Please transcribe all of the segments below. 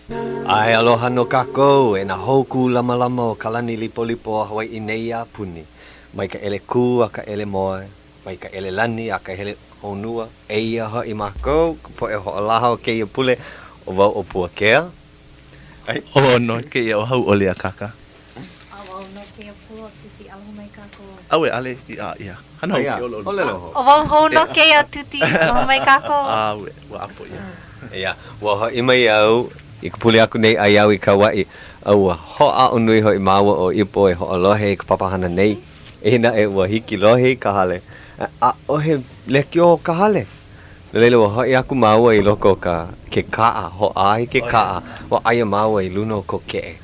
ʻAe, aloha nō kākou e nā hōkū lamalama o ka lani lipolipo o Hawaiʻi nei a puni. Mai ka ʻele kū a ka ʻele moe, mai ka ʻele lani a ka ʻele honua, eia hoʻi mākou, ka poʻe hoʻolaha o kēia pule, ʻo wau ʻo Puakea. ʻO wau nō kēia ʻo Hauʻoli Akaka. A wau nō kēia Pua Tuti aloha mai kākou. ʻAuē, ʻaʻole i ʻā ʻia. Hana hou ke ʻoluʻolu. ʻŌlelo hou. ʻO wau hou nō kēia Tuti aloha mai kākou. ʻAuē, ua ʻapo ʻia. Ia, ua hoʻi mai au i ka pule aku nei aia au i Kauaʻi, a ua hoʻāʻo nui hoʻi māua ʻo Ipo e hoʻolohe i ka papahana nei. Eia naʻe, ua hiki lohe i ka hale, a ʻaʻohe lekiō o ka hale. No laila, ua hoʻi aku māua i loko o ka ke kaʻa, hoʻā i ke kaʻa, ua aia māua i luna o Kōkeʻe.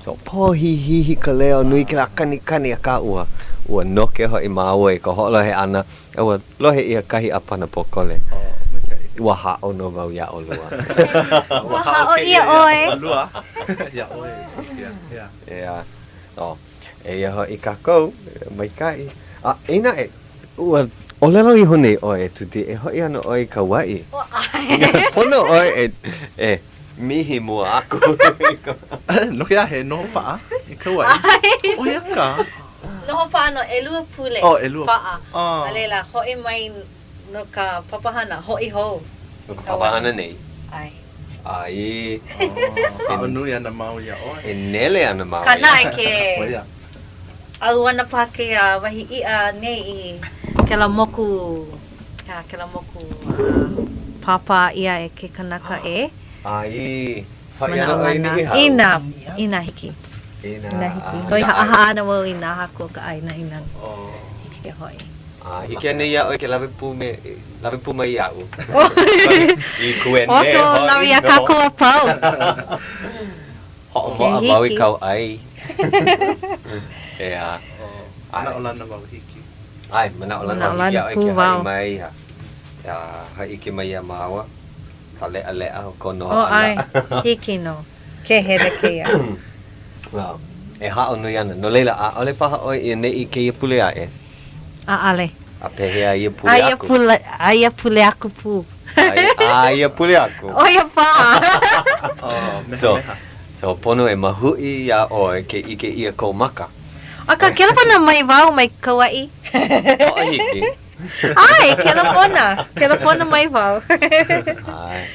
So, pōhihihi ka leo, nui kēlā kanikani, akā ua, ua noke hoʻi māua i ka hoʻolohe ʻana, a ua lohe ʻia kahi ʻāpana pōkole. Ua haʻo nō wau iā ʻolua. Ua haʻo ʻia ʻoe. ʻEā. So, eia hoʻi kākou, maikaʻi. A, eia naʻe, ua ʻōlelo iho nei ʻoe, e Tuti, e hoʻi ana ʻoe i Kauaʻi. Pono ʻoe e, e mihi mua aku. No ke aha he noho paʻa i Kauaʻi? ʻO ia ka. Noho paʻa no ʻelua pule. Oh, ʻelua. Paʻa. A laila, hoʻi mai no ka papahana, hoʻi hou. No ka papahana nei. ʻAe. ʻAe. Haʻo nui ana māua iā ʻoe. E nele ana māua iā ʻoe. Kana ke ʻauana paha kēia wahi iʻa nei i kēlā moku, a kēlā moku pāpā ʻia e ke kanaka ʻē. ʻAe. Hoʻi ana ʻoe i Niʻihau. Inā, inā hiki. Inā hiki. Noi haʻahaʻa ana wau i nā haku o ka ʻāina inā hiki ke hoʻi. A hiki anei iā ʻoe ke lawe pū me, lawe pū mai iaʻu? I kuene hoʻi nō. ʻO lawe iā kākou a pau. Hoʻomoʻa wau i kāu ʻai. ʻEā. Manaʻolana wau hiki. ʻAe, manaʻolana wau hiki iā ʻoe ke haʻi mai a hōʻike mai iā māua ka leʻaleʻa o kou noho ʻana. ʻO ʻae, hiki nō. Ke hele kēia. Well, e haʻo nui ana. No laila, ʻaʻole paha ʻoe i ʻaneʻi i kēia pule aʻe? ʻAʻole. A pehea ia pule aku? A ia pule aku pū. A ia pule aku. ʻO ia paha. Oh, mehameha. So, pono e mahuʻi iā ʻoe ke ʻike ʻia kou maka. Akā, kelepona mai wau mai Kauaʻi. Hoʻohiki. ʻAe, kelepona. Kelepona mai wau. ʻAe.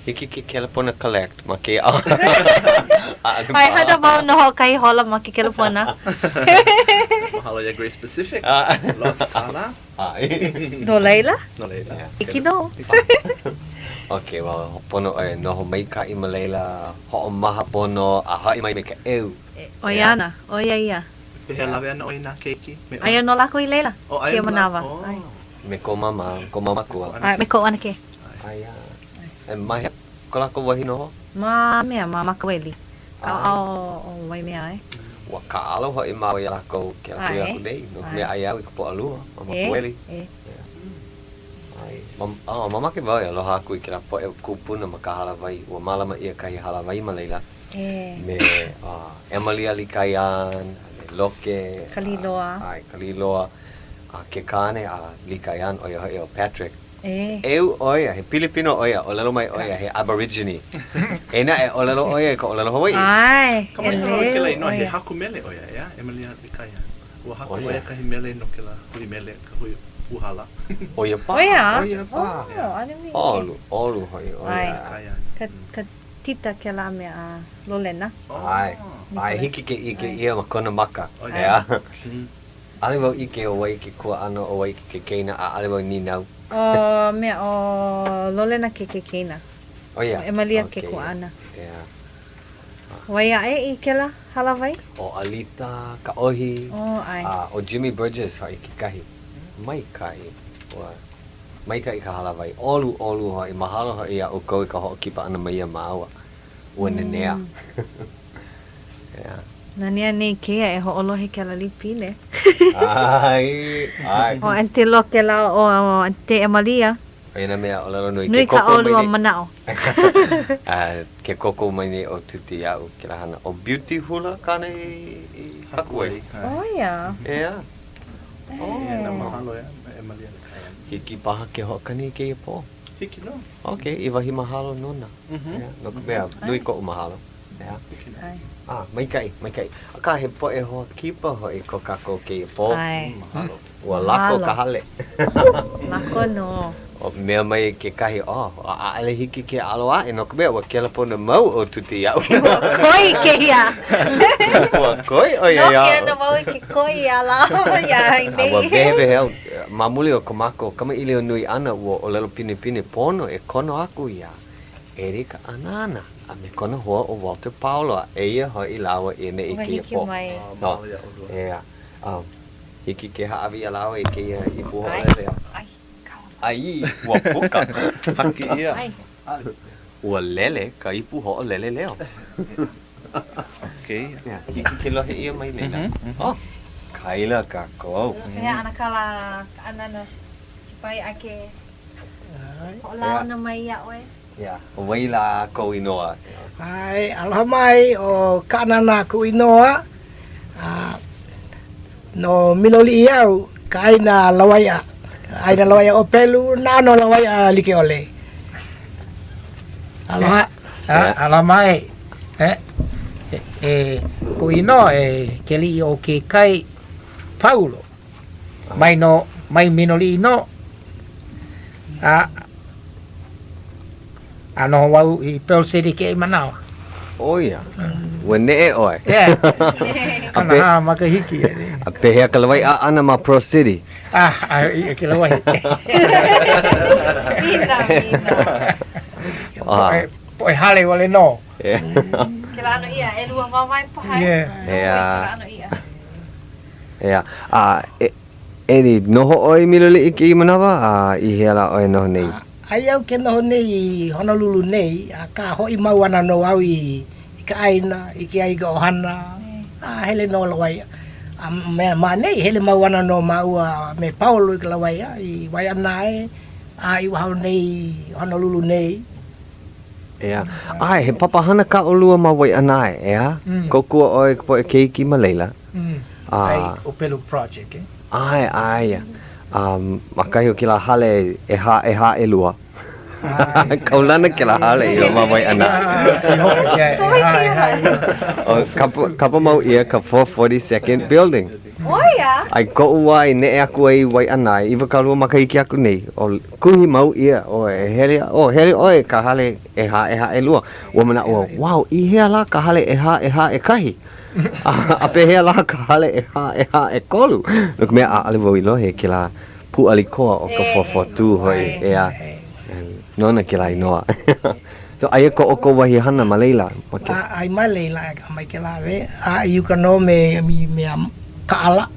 Hiki ke kelepona collect ma kēia ʻaʻole ʻAe, hana wau no hoʻokahi hola ma ke kelepona. Mahalo iā Grace Pacific. Loaʻa ke kālā. ʻAe. No laila? No laila. Hiki nō. Okay, well, pono ʻoe e noho maikaʻi ma laila, hoʻomaha pono, a hoʻi mai me ka ʻeu. ʻO ia ana, ʻo ia ia. Pehea lawe ana ʻoe i nā keiki me ʻoe? Aia nō lākou i laila, kēia manawa. Me kou māmā, kou māmakua. ʻAe, me koʻu ʻanakē. Aia. E ma hea ko lākou wahi noho? Ma mea, ma Makaweli. ʻAoʻao o Waimea, ʻae. Ua kāʻalo hoʻi māua iā lākou kēlā pule aku nei, no ka mea ʻai au i ka Pōʻalua ma Makaweli. ʻAe. Oh, mamake wau e aloha aku i kēlā poʻe kūpuna ma ka hālāwai. Ua mālama ʻia kahi hālāwai ma laila me Emalia Licayan, a me Loke. Kaliloa. ʻAe, Kaliloa. A ke kāne a Licayan, ʻo ia hoʻi ʻo Patrick. E. ʻEu ʻo ia, he Pilipino ʻo ia, ʻōlelo mai ʻo ia, he Aborigine. Eia naʻe, ʻōlelo ʻo ia i ka ʻōlelo Hawaiʻi. ʻAe, Kamaʻāina wau i ʻeleu kēlā ʻo inoa, he ia. haku mele ʻo ia, ʻeā, Emalia Licayan. Ua haku ʻo ia kahi mele no kēlā hui mele, ka hui pūhala. ʻO ia paha, ʻO ia? ʻo ia paha. Oh, ʻaʻole wau ʻike. ʻOlu, ʻolu hoʻi ʻo ia. ʻAe, ka, ka tita kēlā mea a Lolena. ʻAe, ʻae, hiki ke ʻike ʻia ma kona maka, ʻeā. ʻAʻole wau ʻike ʻo wai ke kuaʻana, ʻo wai ke keikeina, a ʻaʻole wau nīnau. ʻO mea, ʻo Lolena ke keikeina. ʻO ia. ʻO Emalia ke kuaʻana. ʻEā. Wai aʻe i kēlā hālāwai? ʻO Alita Kaʻohi. ʻO, ʻae. A ʻo Jimmy Burgess hoʻi kekahi. Maikaʻi. Ua maikaʻi ka hālāwai. ʻOluʻolu hoʻi. Mahalo hoʻi iā ʻoukou i ka hoʻokipa ʻana mai iā māua. Ua nanea. ʻEā. Nanea nei kēia e hoʻolohe kēlā lipine. ʻAe, ʻae. ʻO Aunty Loke lā ʻo Aunty Emalia. ʻO ia nā mea ʻōlelo nui. Nui Ke ka kōkua mai ʻolua nei. manaʻo. ʻAe, ke kōkua mai nei ʻo Tuti iaʻu kēlā hana. ʻO Beauty Hula kāna i haku ai. ʻO ia. ʻEā. Ia nā mahalo ʻeā, Emalia Licayan. Hiki paha ke hoʻokani i kēia pō. Hiki nō. Okay, i wahi mahalo nona. Mhm. ʻEā, no ka mea, nui koʻu mahalo. ʻEā. Hiki nō. ʻAe. A, maikaʻi, maikaʻi. Akā, he poʻe hoa kipa hoʻi ko kākou kēia pō. ʻAe. Mahalo. Ua lako Mahalo. ka hale. Lako nō. ʻO mea mai kekahi, oh, ʻaʻole hiki ke ʻalo aʻe, no ka mea, ua kelepona mau ʻo Tuti iaʻu. Ua koi kēia. Ua koi ʻo ia No iaʻu. ke ana wau i ke koi iā lāua iā A nei. ua wehewehe au, ma muli o ko mākou kamaʻilio nui ʻana, ua ʻōlelo pinepine pono e kono aku iā Erika Anana a me kona hoa ʻo Walter Paulo, a eia hoʻi lāua i ʻaneʻi Ua kēia hiki pō. mai. A, mahalo iā ʻolua. ʻEā. A, hiki ke hāʻawi iā lāua i kēia ipu hoʻolele. ʻAe. ʻAi, ua puka. Haki ʻia. Ua lele ka ipu hoʻolele leo. Okay. Hiki ke lohe ʻia mai laila. Oh, kaila kākou. Pehea ʻanakala Kaʻanana kipa ai a ke hoʻolauna mai iā ʻoe? Yeah. ʻO wai lā kou inoa? ʻAe, aloha mai, ʻo Kaʻanana kuʻu inoa. A no Miloliʻi au, ka ʻāina lawaiʻa, ka ʻāina lawaiʻa ʻōpelu, nā ʻano lawaiʻa like ʻole. Aloha, aloha mai, e, e, kuʻu inoa e Keliʻiokekai Paulo, mai nō, mai Miloliʻi nō, a, A noho wau i Pearl City kēia manawa. ʻO ia, ua neʻe ʻoe. Yeah. 40 makahiki. A pehea ka lawaiʻa ʻana ma Pearl City? Ah, a i kēlā wahi. Mina, mina. Poʻe, poʻe hale wale nō. Kēlā ʻano iʻa, ʻelua wāwae paha e. Yeah. Yeah. Kēlā ʻano iʻa. Yeah. A, e, Eddie, noho ʻoe i Miloliʻi kēia manawa, a i hea lā ʻoe e noho nei? Aia au ke noho nei i Honolulu nei, akā hoʻi mau ana nō au i ka ʻāina, ʻike ai i ka ʻohana, a hele nō lawaiʻa. A me ma ʻaneʻi, hele mau ana nō māua me Paulo i ka lawaiʻa i Waiʻanae a i waho nei i Honolulu nei. ʻEā. ʻAe, he papahana kā ʻolua ma Waiʻanae, ʻeā? Kōkua ʻoe i ka poʻe keiki ma laila. A. ʻAi ʻŌpelu Project, eh? ʻAe, ʻae. A ma kahi o kēlā hale ʻehā, ʻehā, ʻelua. Kaulana kēlā hale i ma Waiʻanae. ʻO kapa, kapa mau ʻia ka 442nd Building. ʻO ia? A i koʻu wā i neʻe aku ai i Waiʻanae, 20 makahiki aku nei, ʻo kuhi mau ʻia ʻoe e hele, ʻo hele ʻoe i ka hale ʻehā, ʻehā, ʻelua. Ua manaʻo au, wow, i hea lā ka hale ʻehā, ʻehā, ʻekahi? A pehea lā ka hale ʻehā, ʻehā, ʻekolu? No ka mea, ʻaʻole wau i lohe i kēlā pūʻali koa o ka 442 hoʻi, ʻeā, nona kēlā inoa. So, aia ko ʻoukou wahi hana ma laila? Ma ke. A, ai ma laila, a mai kēlā we, a i uka nō me, me a Kaʻala.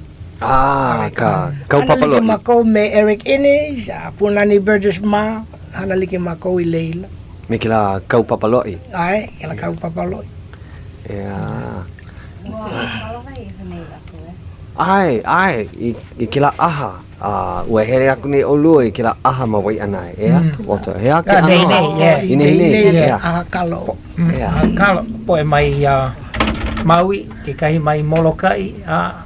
Ah, ka, kau Hana like papa loʻi. mākou me Eric Innes, a Puanani Burgess mā, hana like mākou i laila. Me kēlā kau papa loʻi? ʻAe, kēlā kau papa loʻi. ʻEā. ʻAe, ʻae, i, i kēlā ʻaha, a ua hele aku nei ʻolua i kēlā ʻaha ma Waiʻanae, ʻeā? Walter, he aha ke ʻano? Nei, yeah. I nehinei, ʻeā. ʻAha kalo. ʻEā. ʻAha kalo, poʻe mai uh, Maui, kekahi mai Molokaʻi, a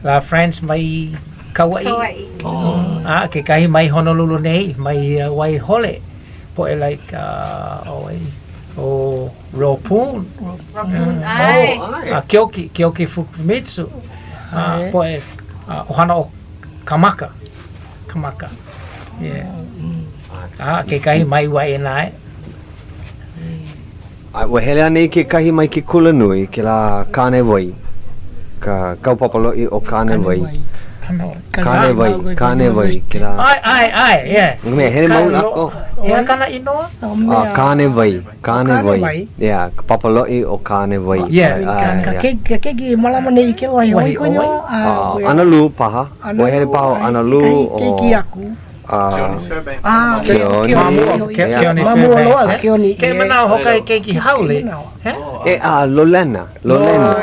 La France mai Kauaʻi. Kauaʻi. Oh. A kekahi mai Honolulu nei, mai uh, Waihole. Poʻe like, uh, ʻo wai, ʻo Ropoon. Ropoon, ʻae. Oh, ʻae. A Keoki, Keoki Fukumitsu. A poʻe ʻohana o Kamaka. Kamaka. Yeah. A kekahi mai Waiʻanae. A ua hele anei kekahi mai ke kulanui, kēlā Kānewai, ka kau papa loʻi o Kānewai. Kānewai, Kānewai, kēlā. ʻAe, ʻae, ʻae, yeah. No ka mea, hele mau lākou. He aha kāna inoa? A Kānewai, Kānewai. Yeah, ka papa loʻi o Kānewai. Yeah. Ka keiki, ka keiki e mālama nei i kēlā wahi Wahi ʻo wai? ʻAnalū paha. Ua hele paha ʻo ʻAnalū, ʻo. Keiki aku. Keoni Fairbanks. Ah, Keoni. Keoni Ma mua loa o Keoni. Ke manaʻo hoʻokahi keiki haole. E a Lolena, Lolena.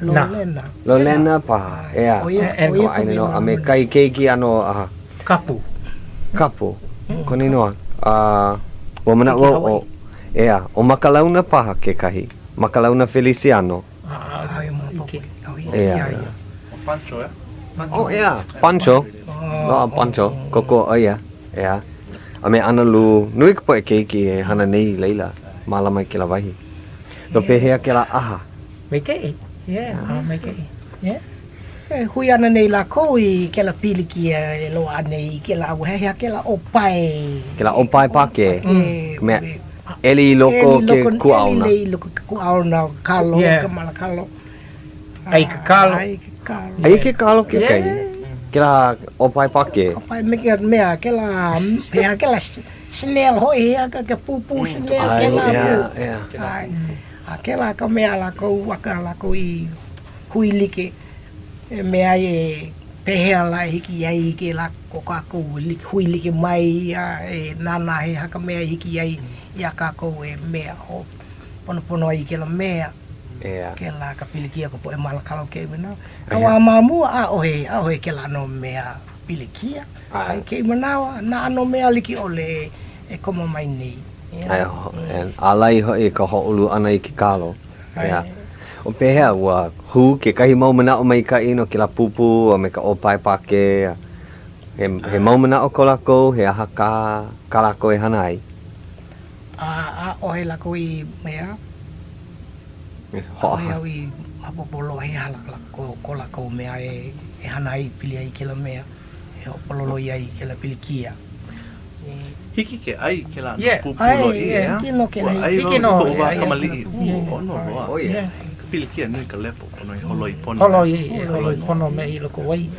Lolena. Lolena paha, ʻeā. ʻO ʻaina nō, a me kahi keiki ʻano a. Kapu. Kapu, kona inoa. A ua manaʻo wau ʻo, ʻeā, ʻo Makalauna paha kekahi, Makalauna Feliciano. ʻEā. ʻO Pancho, ʻeā? Oh, ʻeā, Pancho. Loaʻa Pancho, kōkua ʻo ia, ʻeā. A me ʻAnalū, nui ka poʻe keiki e hana nei i laila, mālama i kēlā wahi. So pehea kēlā ʻaha? Maikaʻi, yeah, ʻaha maikaʻi, yeah. E hui ana nei lākou i kēlā pilikia e loaʻa nei i kēlā ua he aha kēlā ʻōpae. Kēlā ʻōpae Pākē, ka mea ʻeli i loko o ke kuaona. ʻEli i loko ke kuaona o ka kalo, ka mala kalo. ʻAi ka kalo. ʻAi ke kalo. ʻAi ke kalo kekahi. Kēlā ʻōpae Pākē. ʻŌpae me ke mea kēlā, he aha kēlā snail hoʻi, he aha ke pūpū snail kēlā. A kēlā ka mea a lākou, a ka lākou i hui like e mea ai e pehea lā e hiki ai i kēlā ko kākou hui like mai a e nānā he aha ka mea i hiki ai iā kākou e mea hoʻoponopono ai i kēlā mea. Kēlā ka pilikia o ka poʻe māla kalo kēia manawa. Ka wā ma mua, ʻaʻohe, ʻaʻohe kēlā ʻano mea pilikia. A i kēia manawa, nā ʻano mea like ʻole e komo mai nei. ālai hoʻi ka hōʻolu ʻana i ke kalo. ʻEā. O pehea, ua hū kekahi mau manaʻo maikaʻi no kēlā pūpū a me ka ʻōpae Pākē? He, he mau manaʻo ko lākou, he aha kā, kā lākou e hana ai? A ʻaʻohe lākou i mea, ʻaʻohe au i maopopo loa he aha lā ko lākou mea e hana ai i pili ai i kēlā mea, e hoʻopololoi ai i kēlā pilikia. Hiki ke ʻai kēlā ʻano pūpū loiʻi, ʻeā? Ua ʻai wau i koʻu wā kamaliʻi, ū, ʻono loa. Ka pilikia nui ka lepo, pono e holoi pono. Holoi, holoi pono me i loko wai.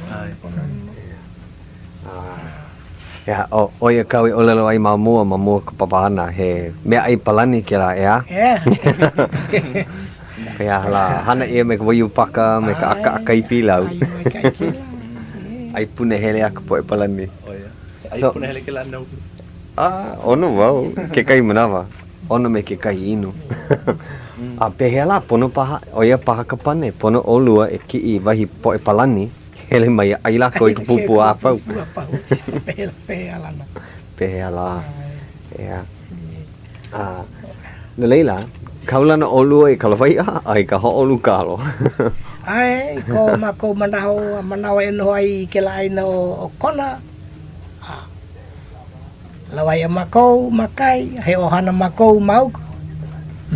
ʻEā, ʻo ia kāu i ʻōlelo ai ma mua, ma mua o ka papahana, he meaʻai Palani kēlā, ʻeā? He aha lā, hana ʻia me ka waiū paka, me ka ʻakaʻakai pilau. ʻAi punahele a ka poʻe Palani. ʻAi punahele kēlā nou? A, ʻono wau, kekahi manawa, ʻono me kekahi inu. A pehea lā, pono paha, ʻo ia paha ka pane, pono ʻolua e kiʻi i wahi poʻe Palani, hele mai a ʻai lākou i ka pūpū a pau. Pehea lā? Pehea lā, ʻeā. A, no laila, kaulana ʻolua i ka lawaiʻa a i ka hōʻolu kalo. ʻAe, i ko mākou manaʻo a manawa e noho ai i kēlā ʻāina o Kona, a lawaiʻa mākou ma kai, he ʻohana mākou ma uka.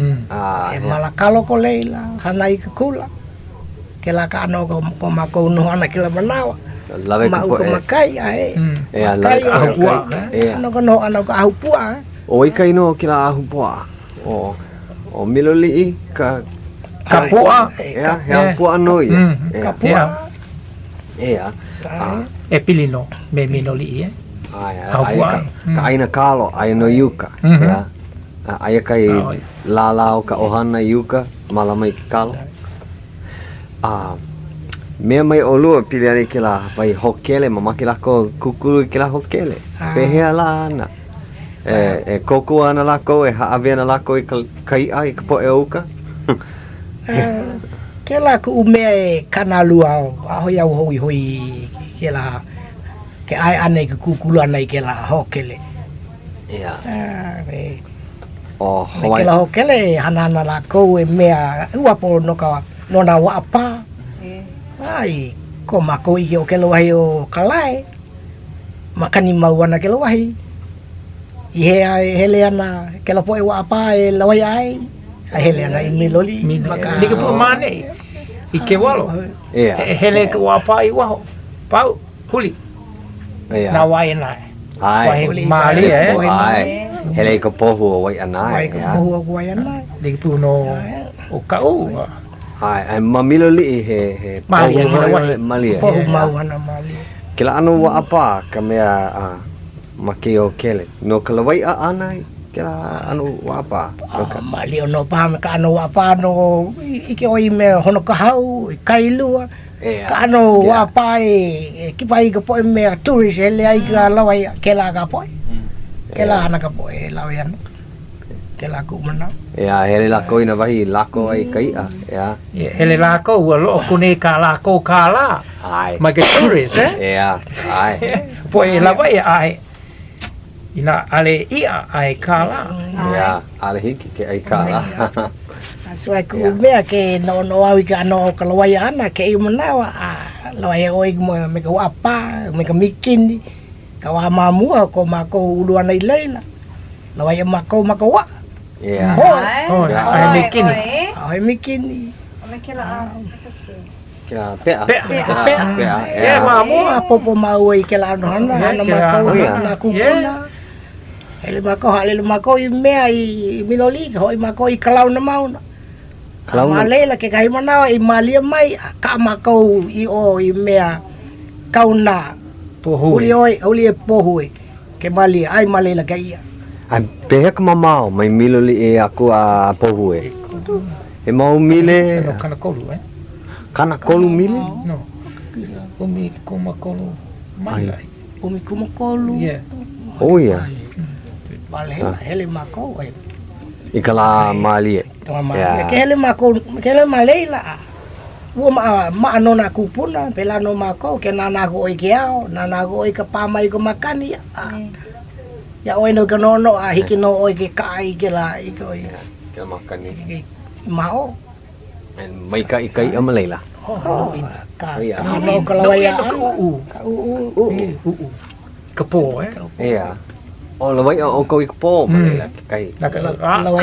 He māla kalo ko laila, hana i ke kula. Kēlā ka ʻano o ko mākou noho ʻana i kēlā manawa. Lawe ka poʻe. Ma uka ma kai, ʻae. Ma kai, ahupuaʻa. ʻAno ka noho ʻana o ka ahupuaʻa. ʻO wai ka inoa o kēlā ahupuaʻa? ʻO, ʻo Miloliʻi ka... Kapuaʻa. ʻEā, he ahupuaʻa nō ia. Kapuaʻa. ʻEā. E pili nō me Miloliʻi, e? ʻAe, aia ka, ka ʻāina kalo, aia nō i uka. ʻEā. Aia kahi lālā o ka ʻohana i uka, mālama i ke kalo. A mea mai ʻolua pili ana i kēlā wahi hōkele, mamake lākou e kūkulu i kēlā hōkele. Pehea lā ana? E, e kōkua ana lākou, e hāʻawi ana lākou i ka, ka iʻa i ka poʻe o uka? Kēlā kuʻu mea e kānālua, ʻaʻohe au hoihoi i kēlā, ke ʻae ʻana i ke kūkulu ʻana i kēlā hōkele. ʻEā. E. ʻO Me kēlā hōkele e hana ana lākou e mea uapo no ka no nā waʻapā. A i ko mākou ʻike o kēlā wahi o Kalae, makani mau ana kēlā wahi. I hea e hele ana kēlā poʻe waʻapā e lawaiʻa ai, a hele ana i Miloliʻi ma ka. Like pū ma ʻaneʻi, i Kewalo, e hele ka waʻapā i waho, pau. Huli. Nā Waiʻanae. ʻAe. Wahi mālie, eh? ʻAe. Hele i ka pohu o Waiʻanae. Wahi ka pohu o Waiʻanae. Like pū nō o Kaʻū. ʻAe, ʻae ma Miloliʻi he, he Mālie, pohu kēlā wahi. Mālie. Pohu mau ana mālie. Kēlā ʻano waʻapā ka mea a ma kēia hōkele. No ka lawaiʻa ʻana i kēlā ʻano waʻapā. No ka. Mālie nō paha me ka ʻano waʻapā no ʻike ʻoe i mea Honokahau, i Kailua. Ka ʻano waʻapā e kipa ai ka poʻe mea tourist e hele ai ka lawaiʻa, kēlā ka poʻe. Kēlā hana ka poʻe e lawe ana. Kēlā kuʻu manaʻo. ʻEā, hele lākou i nā wahi i lako ai ka iʻa, ʻeā. Hele lākou, ua loʻo aku nei kā lākou kālā mai ka tourist, eh? ʻEā, ʻae. Poʻe e lawaiʻa, ʻae. Inā ʻaʻole iʻa, ʻaʻohe kālā. ʻEā, ʻaʻole hiki ke ʻai kālā. That's why kuʻu mea ke noʻonoʻo au i ka ʻano o ka lawaiʻa ʻana kēia manawa, a lawaiʻa ʻoe me ka waʻapā, me ka mīkini. Ka wā ma mua ko mākou ulu ʻana i laila, lawaiʻa mākou ma ka waʻa. Yeah. Hoe. Hoe. ʻAʻohe mikini. ʻAʻohe mikini. A me kēlā Kēlā peʻa. Peʻa. Kēlā peʻa. Peʻa. Yeah, ma mua. Maopopo māua i kēlā ʻano hana, hana mākou nā kūpuna. Hele mākou, haʻalele mākou i mea i Miloliʻi, hoʻi mākou i Kalauna Mauna. A ma laila kekahi manawa i mālie mai, a kaʻa mākou i ʻō i mea kau nā Pōhue. Huli ʻoe, huli e Pōhue, ke mālie, ʻai ma laila ka iʻa. A pehea ka mamao mai Miloliʻi aku a Pōhue? He mau mile? No 30, eh? 30 mile? No. 13 maila. 13. Yeah. ʻO ia. Ma laila, hele mākou. E. I ka lā mālie. Lā mālie. Ke hele mākou, ke hele ma laila, ua maʻa, maʻa nō nā kūpuna, pēlā nō mākou, ke nānā aku ʻoe i ke ao, nānā aku ʻoe i ka pā mai ka makani, a iā ʻoe nō i ka noʻonoʻo, a hiki nō ʻoe ke kaʻa i kēlā, i ka, i kēlā makani. Ma o. Maikaʻi ka iʻa ma laila. Oh, ka, ka hana o ka lawaiʻa ʻana. Ka ʻuʻu. Ka ʻuʻu. ʻUʻu. Ka pō, eh? ʻEā. O lawaiʻa ʻoukou i ka pō ma laila kekahi. Na ka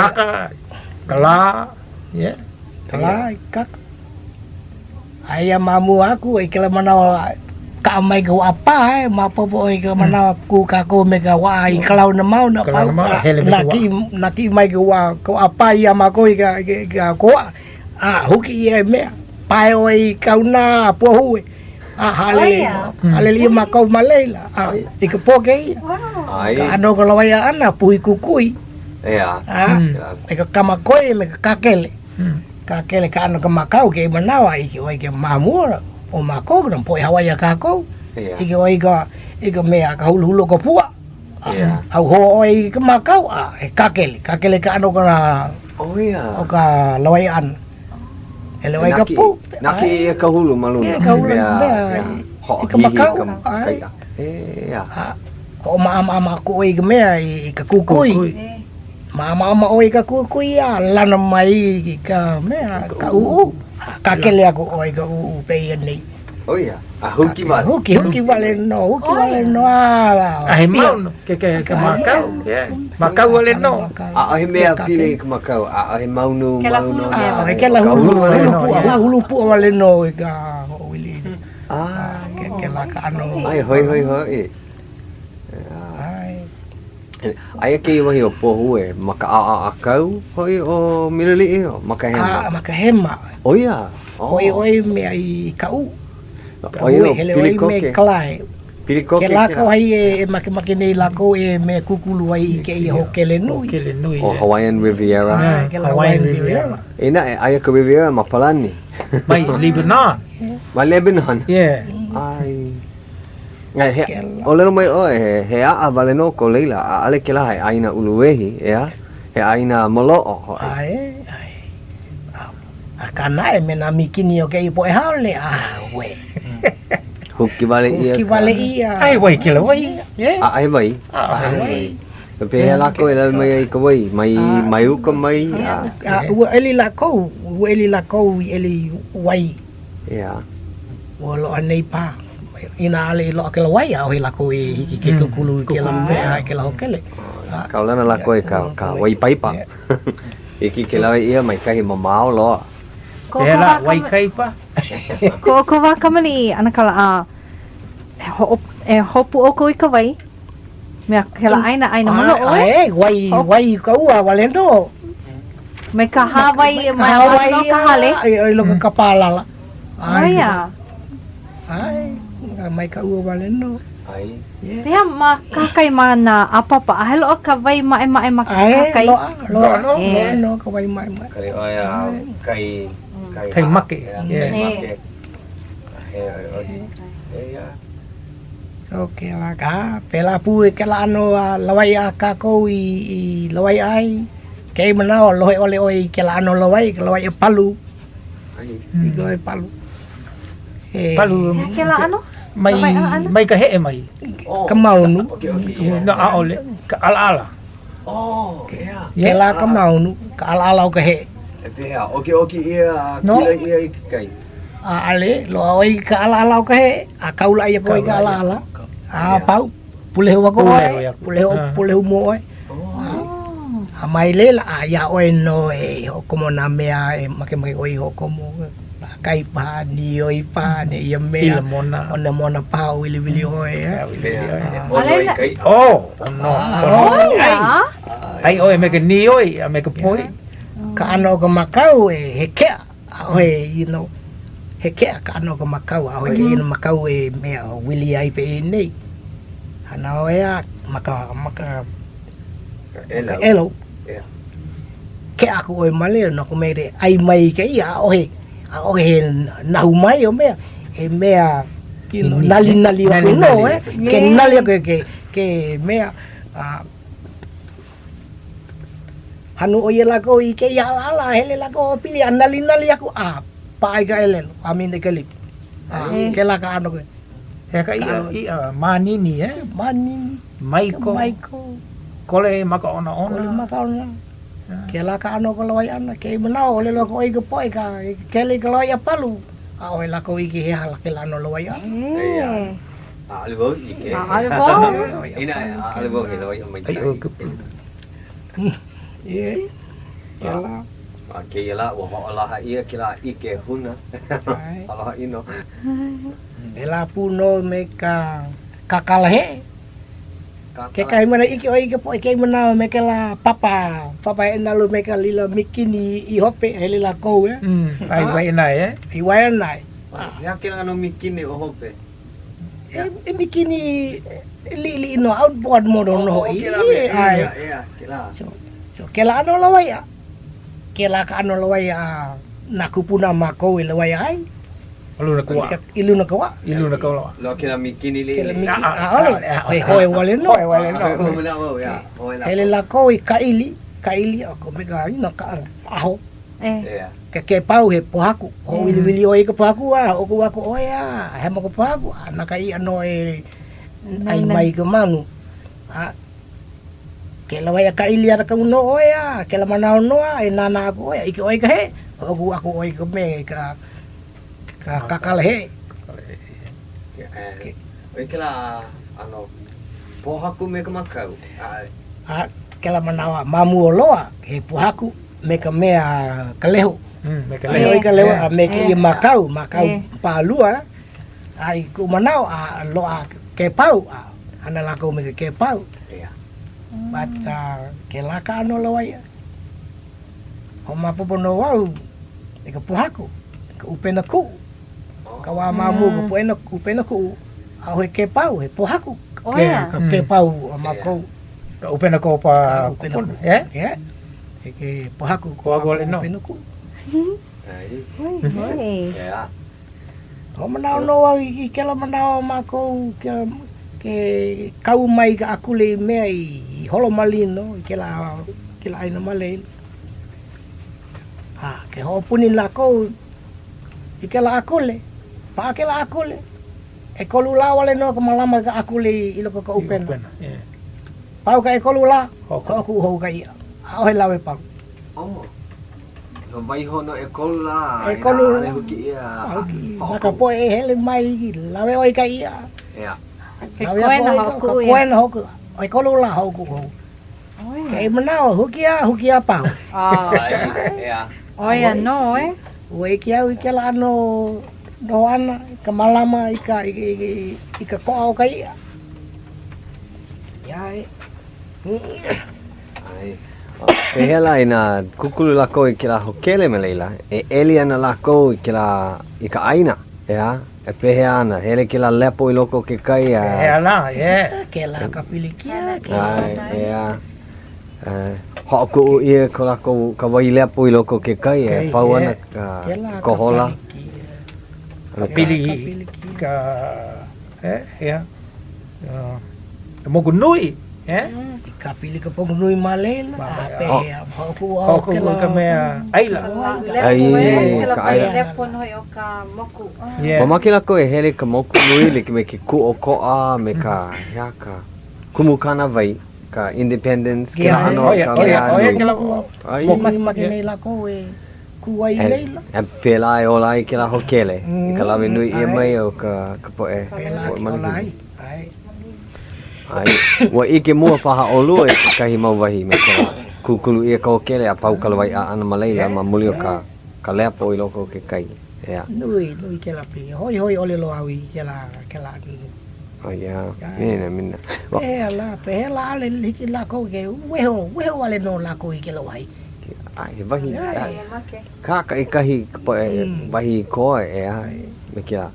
kaka, ka lā, yeah. Ka lā, kaka. Aia ma mua aku i kēlā manawa kaʻa mai ka waʻa pā, eh, maopopo ʻoe i ka manawa kū kākou me ka waʻa i Kalauna Mauna, pau, nākiʻi, nākiʻi mai ka waʻa, ka waʻa pā iā mākou i ka, i ka koaʻa, a huki ʻia e mea, pae ʻoe i Kauna a Pōhue, a haʻalele, haʻalele ʻia mākou ma laila, a i ka pō kēia. Ka ʻano o ka lawaiʻa ʻana, puhi kukui, a me ka kamakoi me ka kākele. Kākele ka ʻano ka makau kēia manawa, ʻike ʻoe i ka ma mua o mākou, nā poʻe Hawaiʻi a kākou, ʻike ʻoe i ka, i ka mea, ka huluhulu o ka puaʻa, a hauhoa ʻoe i ka makau, a he kākele, kākele ka ʻano o ka, o ka lawaiʻa ʻana. Hele ʻoe i ka pū. Nākiʻi ʻia ka hulu ma luna. ʻAe, ka hulu, mea, i ka makau. ʻAe. ʻEā. Hoʻomaʻamaʻama aku ʻoe i ka mea, i ka kukui. Maʻamaʻama ʻoe i ka kukui a lana mai i ka mea, ka ʻuʻu. Kākele aku ʻoe i ka ʻuʻu pēia nei. ʻO ia, a huki wale. Huki, huki wale nō, huki wale nō a. A he mau nō ke, ke, ka makau, yeah. Makau wale nō. ʻAʻohe mea pili i ka makau, ʻaʻohe maunu, maunu. ʻAʻohe, kēlā hulu, hulu puʻa, hulu puʻa wale nō i ka hoʻowili. Ah. Kēlā ka ʻano. Ai, hoihoi hoʻi. ʻAe. Aia kēia wahi o Pōhue ma ka ʻaoʻao ʻākau hoʻi o Miloliʻi, ma ka hema? A, ma ka hema. ʻO ia? Oh. ʻOi ʻoe mea i Kaʻū. ʻO ia, hele ʻoe me Kalae. Pili koke kēlā. Kēlā ka wahi e makemake nei lākou e mea kūkulu ai i kēia hōkele nui. Hōkele nui. ʻO Hawaiian Riviera. ʻAe, kēlā Hawaiian Riviera. Inā e aia ka Riviera ma Palani. Mai Lebanon. Ma Lebanon? Yeah. ʻAe. He, ʻōlelo mai ʻoe, he, he aʻa wale nō ko laila, ʻaʻole kēlā he ʻāina uluwehi, ʻeā? He ʻāina maloʻo hoʻi. ʻAe, ʻae. Akā naʻe, me nā mīkini o kēia poʻe haole, auē. Huki wale ʻia Huki wale ʻia. ʻAʻohe wai kēlā wahi, yeah. ʻAʻohe wai? ʻAʻohe wai. Pehea lākou e lawe mai ai i ka wai? Mai, mai uka mai? A, a ua ʻeli lākou, ua ʻeli lākou i ʻeli wai. ʻEā. Ua loaʻa nei paha. Inā ʻaʻole i loaʻa kēlā wai, ʻaʻohe lākou e hiki ke kūkulu i kēlā mea, i kēlā hōkele. Kaulana lākou i ka, ka wai paipa. Hiki ke lawe ʻia mai kahi mamao loa. Pehea lā, wai kai paha? Ko ʻoukou wā kamaliʻi, ʻanakala, a e hoʻo, e hopu ʻoukou i ka wai, mea kēlā ʻāina, ʻāina maloʻo, e? ʻAe, wai, wai i ka ua wale nō. Mai ka hāwai, mai ka hāwai o ka hale. I loko ka pālala. ʻO ia. ʻAe, mai ka ua wale nō. ʻAe. Pehea ma kahakai ma nā ʻāpapa, ʻaʻohe loaʻa ka wai maʻemaʻe ma kahakai? ʻAe, loaʻa, loaʻa nō, loaʻa nō ka wai maʻemaʻe. Kai ʻoe a kai, kai, kai make. Kai make. He, he, So kēlā ka, pēlā pū i kēlā ʻano lawaiʻa a kākou i, i lawaiʻa ai. Kēia manawa, lohe ʻole ʻoe i kēlā ʻano lawaiʻa, ka lawaiʻa palu. I ka wai palu. E, palu. He kēlā ʻano? Mai, mai ka heʻe mai. Ka maunu. No, ʻaʻole. Ka ʻalaʻala. Oh, yeah. Kēlā ka maunu, ka ʻalaʻala o ka heʻe. E pehea, ʻokiʻoki ʻia a kīloi ʻia i ke kai? ʻAʻole, loaʻa ʻoe i ka ʻalaʻala o ka heʻe, a kaulaʻi aku ʻoe i ka ʻalaʻala, a pau. Pulehu aku ʻoe, pulehu, pulehu mua ʻoe. A mai laila, a iā ʻoe nō e hoʻokomo nā mea e makemake ʻoe i hoʻokomo, kai paha, nīoi paha, nēia mea. I lemona. ʻO lemona paha, wiliwili ʻoe. ʻOno i ka iʻa. Oh, ʻono. ʻOno. ʻAi ʻoe me ka nīoi a me ka poi. Ka ʻano o ka makau e he keʻa, ʻaʻohe, you know, he keʻa ka ʻano o ka makau, ʻaʻohe kēia makau e mea wili ai penei. Hana ʻoe a ma ka, ma ka ʻēlau. Keʻa aku ʻoe ma laila no ka mea e ʻai mai i ka iʻa, ʻaʻohe, ʻaʻohe he nahu mai o mea, he mea nalinali aku nō, e, ke nali aku ke, ke mea, a hanu ʻo ia lākou i kēia ʻalaʻala, a hele lākou a pili a nalinali aku, a paʻa i ka ʻelele, a me ka lipu. A kēlā ka ʻano. He ka iʻa, iʻa mānini, e? Mānini. Maiko. Maiko. Kole ma ka onaona. Kole ma ka onaona. Kēlā ka ʻano o ka lawaiʻa ʻana. Kēia manawa, ʻōlelo aku ʻoe i ka poʻe ka kele i ka lawaiʻa palu. ʻAʻohe lākou ʻike he aha lā kēlā ʻano lawaiʻa ʻana. Eia. ʻAʻole wau ʻike. ʻAʻole wau. Inā ʻaʻole wau he lawaiʻa maikaʻi. Yeah. Kēlā. A kēia lā, ua hoʻolaha ʻia kēlā ʻike huna. Aloha ʻino. Pēlā pū nō me ka kākalaheʻe. Kekahi manawa ʻike ʻoe i ka poʻe kēia manawa me kēlā papa, papa heʻenalu me ka lila mikini i hope, hele lākou, e. A i Waiʻanae, e? I Waiʻanae. He aha kēlā ʻano mikini o hope? E mikini liʻiliʻi nō, outboard motor nō hoʻi. Oh, kēlā mea, ʻeā, ʻeā, kēlā. So, kēlā ʻano lawaiʻa, kēlā ka ʻano lawaiʻa a nā kūpuna a mākou i lawaiʻa ai. I luna ka waʻa. I luna ka waʻa. I luna ka waʻa. No kēlā mikini liʻiliʻi. Kēlā mikini, ʻaʻole, he hoe wale nō. Hoe wale nō. Hoe manaʻo wau, ʻeā, hoe lākou. Hele lākou i Kaʻili, Kaʻili, o ka mea, you know, ka aho. ʻEa. Ke kēpau he pōhaku. Hoʻowiliwili ʻoe i ka pōhaku a hoʻokuʻu aku ʻoe a hemo ka pōhaku a na ka iʻa nō e ʻai mai i ka manu. A ke lawaiʻa kāʻili ana kau nō ʻoe a kēlā manawa nō a e nānā aku ʻoe a ʻike ʻoe i ka heʻe, hoʻokuʻu aku ʻoe i ka mea i ka ka kakalaheʻe. Kakalaheʻe. ʻO ia kēlā ʻano pōhaku me ka makau. A kēlā manawa ma mua loa, he pōhaku me ka mea ka leho. Me ka leho. Me ka leho a me kēia makau, makau pālua. A i kuʻu manaʻo, a loaʻa kēpau, a hana lākou me ke kēpau. But kēlā ka ʻano lawaiʻa. Hoʻomaopopo nō au i ka pōhaku, i ka ʻupena kuʻu. Ka wā ma mua ka poʻe ʻupena kuʻu, ʻaʻohe kēpau, he pōhaku ka kēpau a mākou. Ka ʻupena kōpā kupuna, yeah? Yeah. He ke pōhaku ko ʻupena kuʻu. Yeah. Hoʻomanaʻo nō au i kēlā manawa o mākou ke kau mai ka akule i mea i holo malino i kēlā kēlā ʻāina ma laila. A ke hoʻopuni lākou i kēlā akule, paʻa kēlā akule, ʻekolu lā wale nō ka mālama i ka akule i loko o ka ʻupena. Pau ka ʻekolu lā, hoʻokuʻu hou ka iʻa. ʻAʻohe lawe palu. Oh. No waiho no ʻekolu lā. ʻEkolu lā. ʻAʻole huki ʻia. Huki. Na ka poʻe e hele mai, lawe ʻoe i ka iʻa. Yeah. Ke koena hoʻokuʻu ia. Koena hoʻokuʻu. ʻEkolu lā hoʻokuʻu hou. Kēia manawa, huki a, huki a pau. Yeah. ʻO ia nō, e. Ua ʻike au i kēlā ʻano noho ʻana, i ka mālama i ka, i ka koʻa o ka iʻa. Yeah, e. ʻAe. Pehea lā inā kūkulu lākou i kēlā hōkele ma laila, e ʻeli ana lākou i kēlā, i ka ʻāina, ʻeā? E pehea ana, hele kēlā lepo i loko o ke kai a. Pehea lā, yeah. Kēlā ka pilikia, kēlā. ʻAe, ʻeā. Hoʻokuʻu ʻia ko lākou, ka wai lepo i loko o ke kai e pau ana ka kohola. Ka pili ka, eh, yeah. Ka moku nui, eh? I ka pili ka moku nui ma laila, a pehea, hoʻokuʻu au Hoʻokuʻu kela. ka mea ʻaila. Ai, ka ʻaila. Lepo nō hoʻi o ka moku. Yeah. Mamake lākou e hele i ka moku nui like me ke kūʻokoʻa me ka, he aha ka kumu kānāwai, ka independence, kēlā ʻano o ka mea nui. Ai. Makemake nei lākou e kū ai i laila. A pēlā e ola ai kēlā hōkele i ka lawe nui ʻia mai o ka, ka poʻe Pēlā ke ola ai. ʻAe. ʻAe, ua ʻike mua paha ʻolua i kekahi mau wahi me kēlā kūkulu ʻia ka hōkele a pau ka lawaiʻa ʻana ma laila ma muli o ka ka lepo i loko o ke kai. ʻEā. Nui, nui kēlā pili. Hoihoi ʻole loa au i kēlā, kēlā nui. Oh, yeah. Mina, mina. Pehea lā, pehea lā ʻaʻole hiki lākou ke weho, weho wale nō lākou i kēlā wahi. ʻAe, he wahi, ʻae. Kākaʻikahi ka poʻe wahi koa, ʻeā, me kēlā.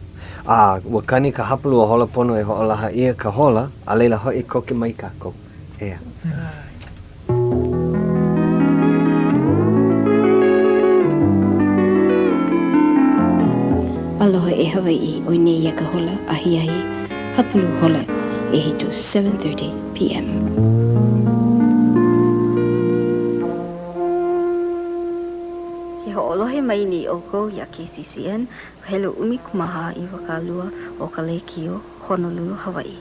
A ua kani ka hapalua hola pono e hoʻolaha ʻia ka hola, a laila hoʻi koke mai kākou. ʻEā. Aloha e Hawaiʻi, ʻoi nei ia ka hola ahiahi hapulu hola ʻehitu, 7:30 PM. Ke hoʻolohe mai nei ʻoukou iā KCCN, ka helu 14 20 o ka lēkiō Honolulu, Hawaiʻi.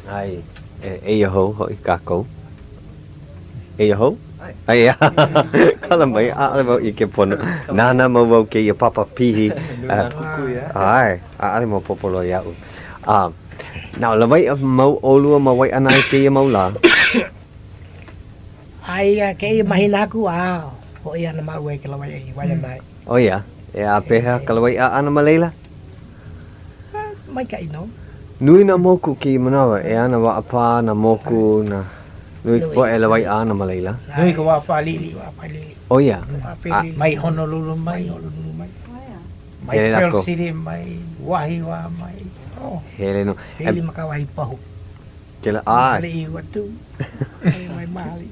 ʻAe, eia hou hoʻi kākou. Eia hou? ʻAe, kala mai, ʻaʻole wau ʻike pono. Nānā mau wau kēia papa pihi. ʻAe, ʻaʻole maopopo loa iaʻu. A, now, lawaiʻa mau ʻolua ma Waiʻanae kēia mau lā? Aia kēia mahina aku, a hoʻi ana māua i ka lawaiʻa i Waiʻanae. ʻO ia, e a pehea ka lawaiʻa ʻana ma laila? Maikaʻi nō. Nui nā moku kēia manawa, ʻeā, nā waʻapā, nā moku, nā nui ka poʻe e lawaiʻa ana ma laila. Nui ka waʻapā liʻiliʻi. ʻO ia. Mai Honolulu mai. Mai Pearl City mai, Wahiawa mai. Hele nō. Hele ma ka wahi pahu. Kela, ʻae. Mahaliʻi ua tū. Mai mahaliʻi.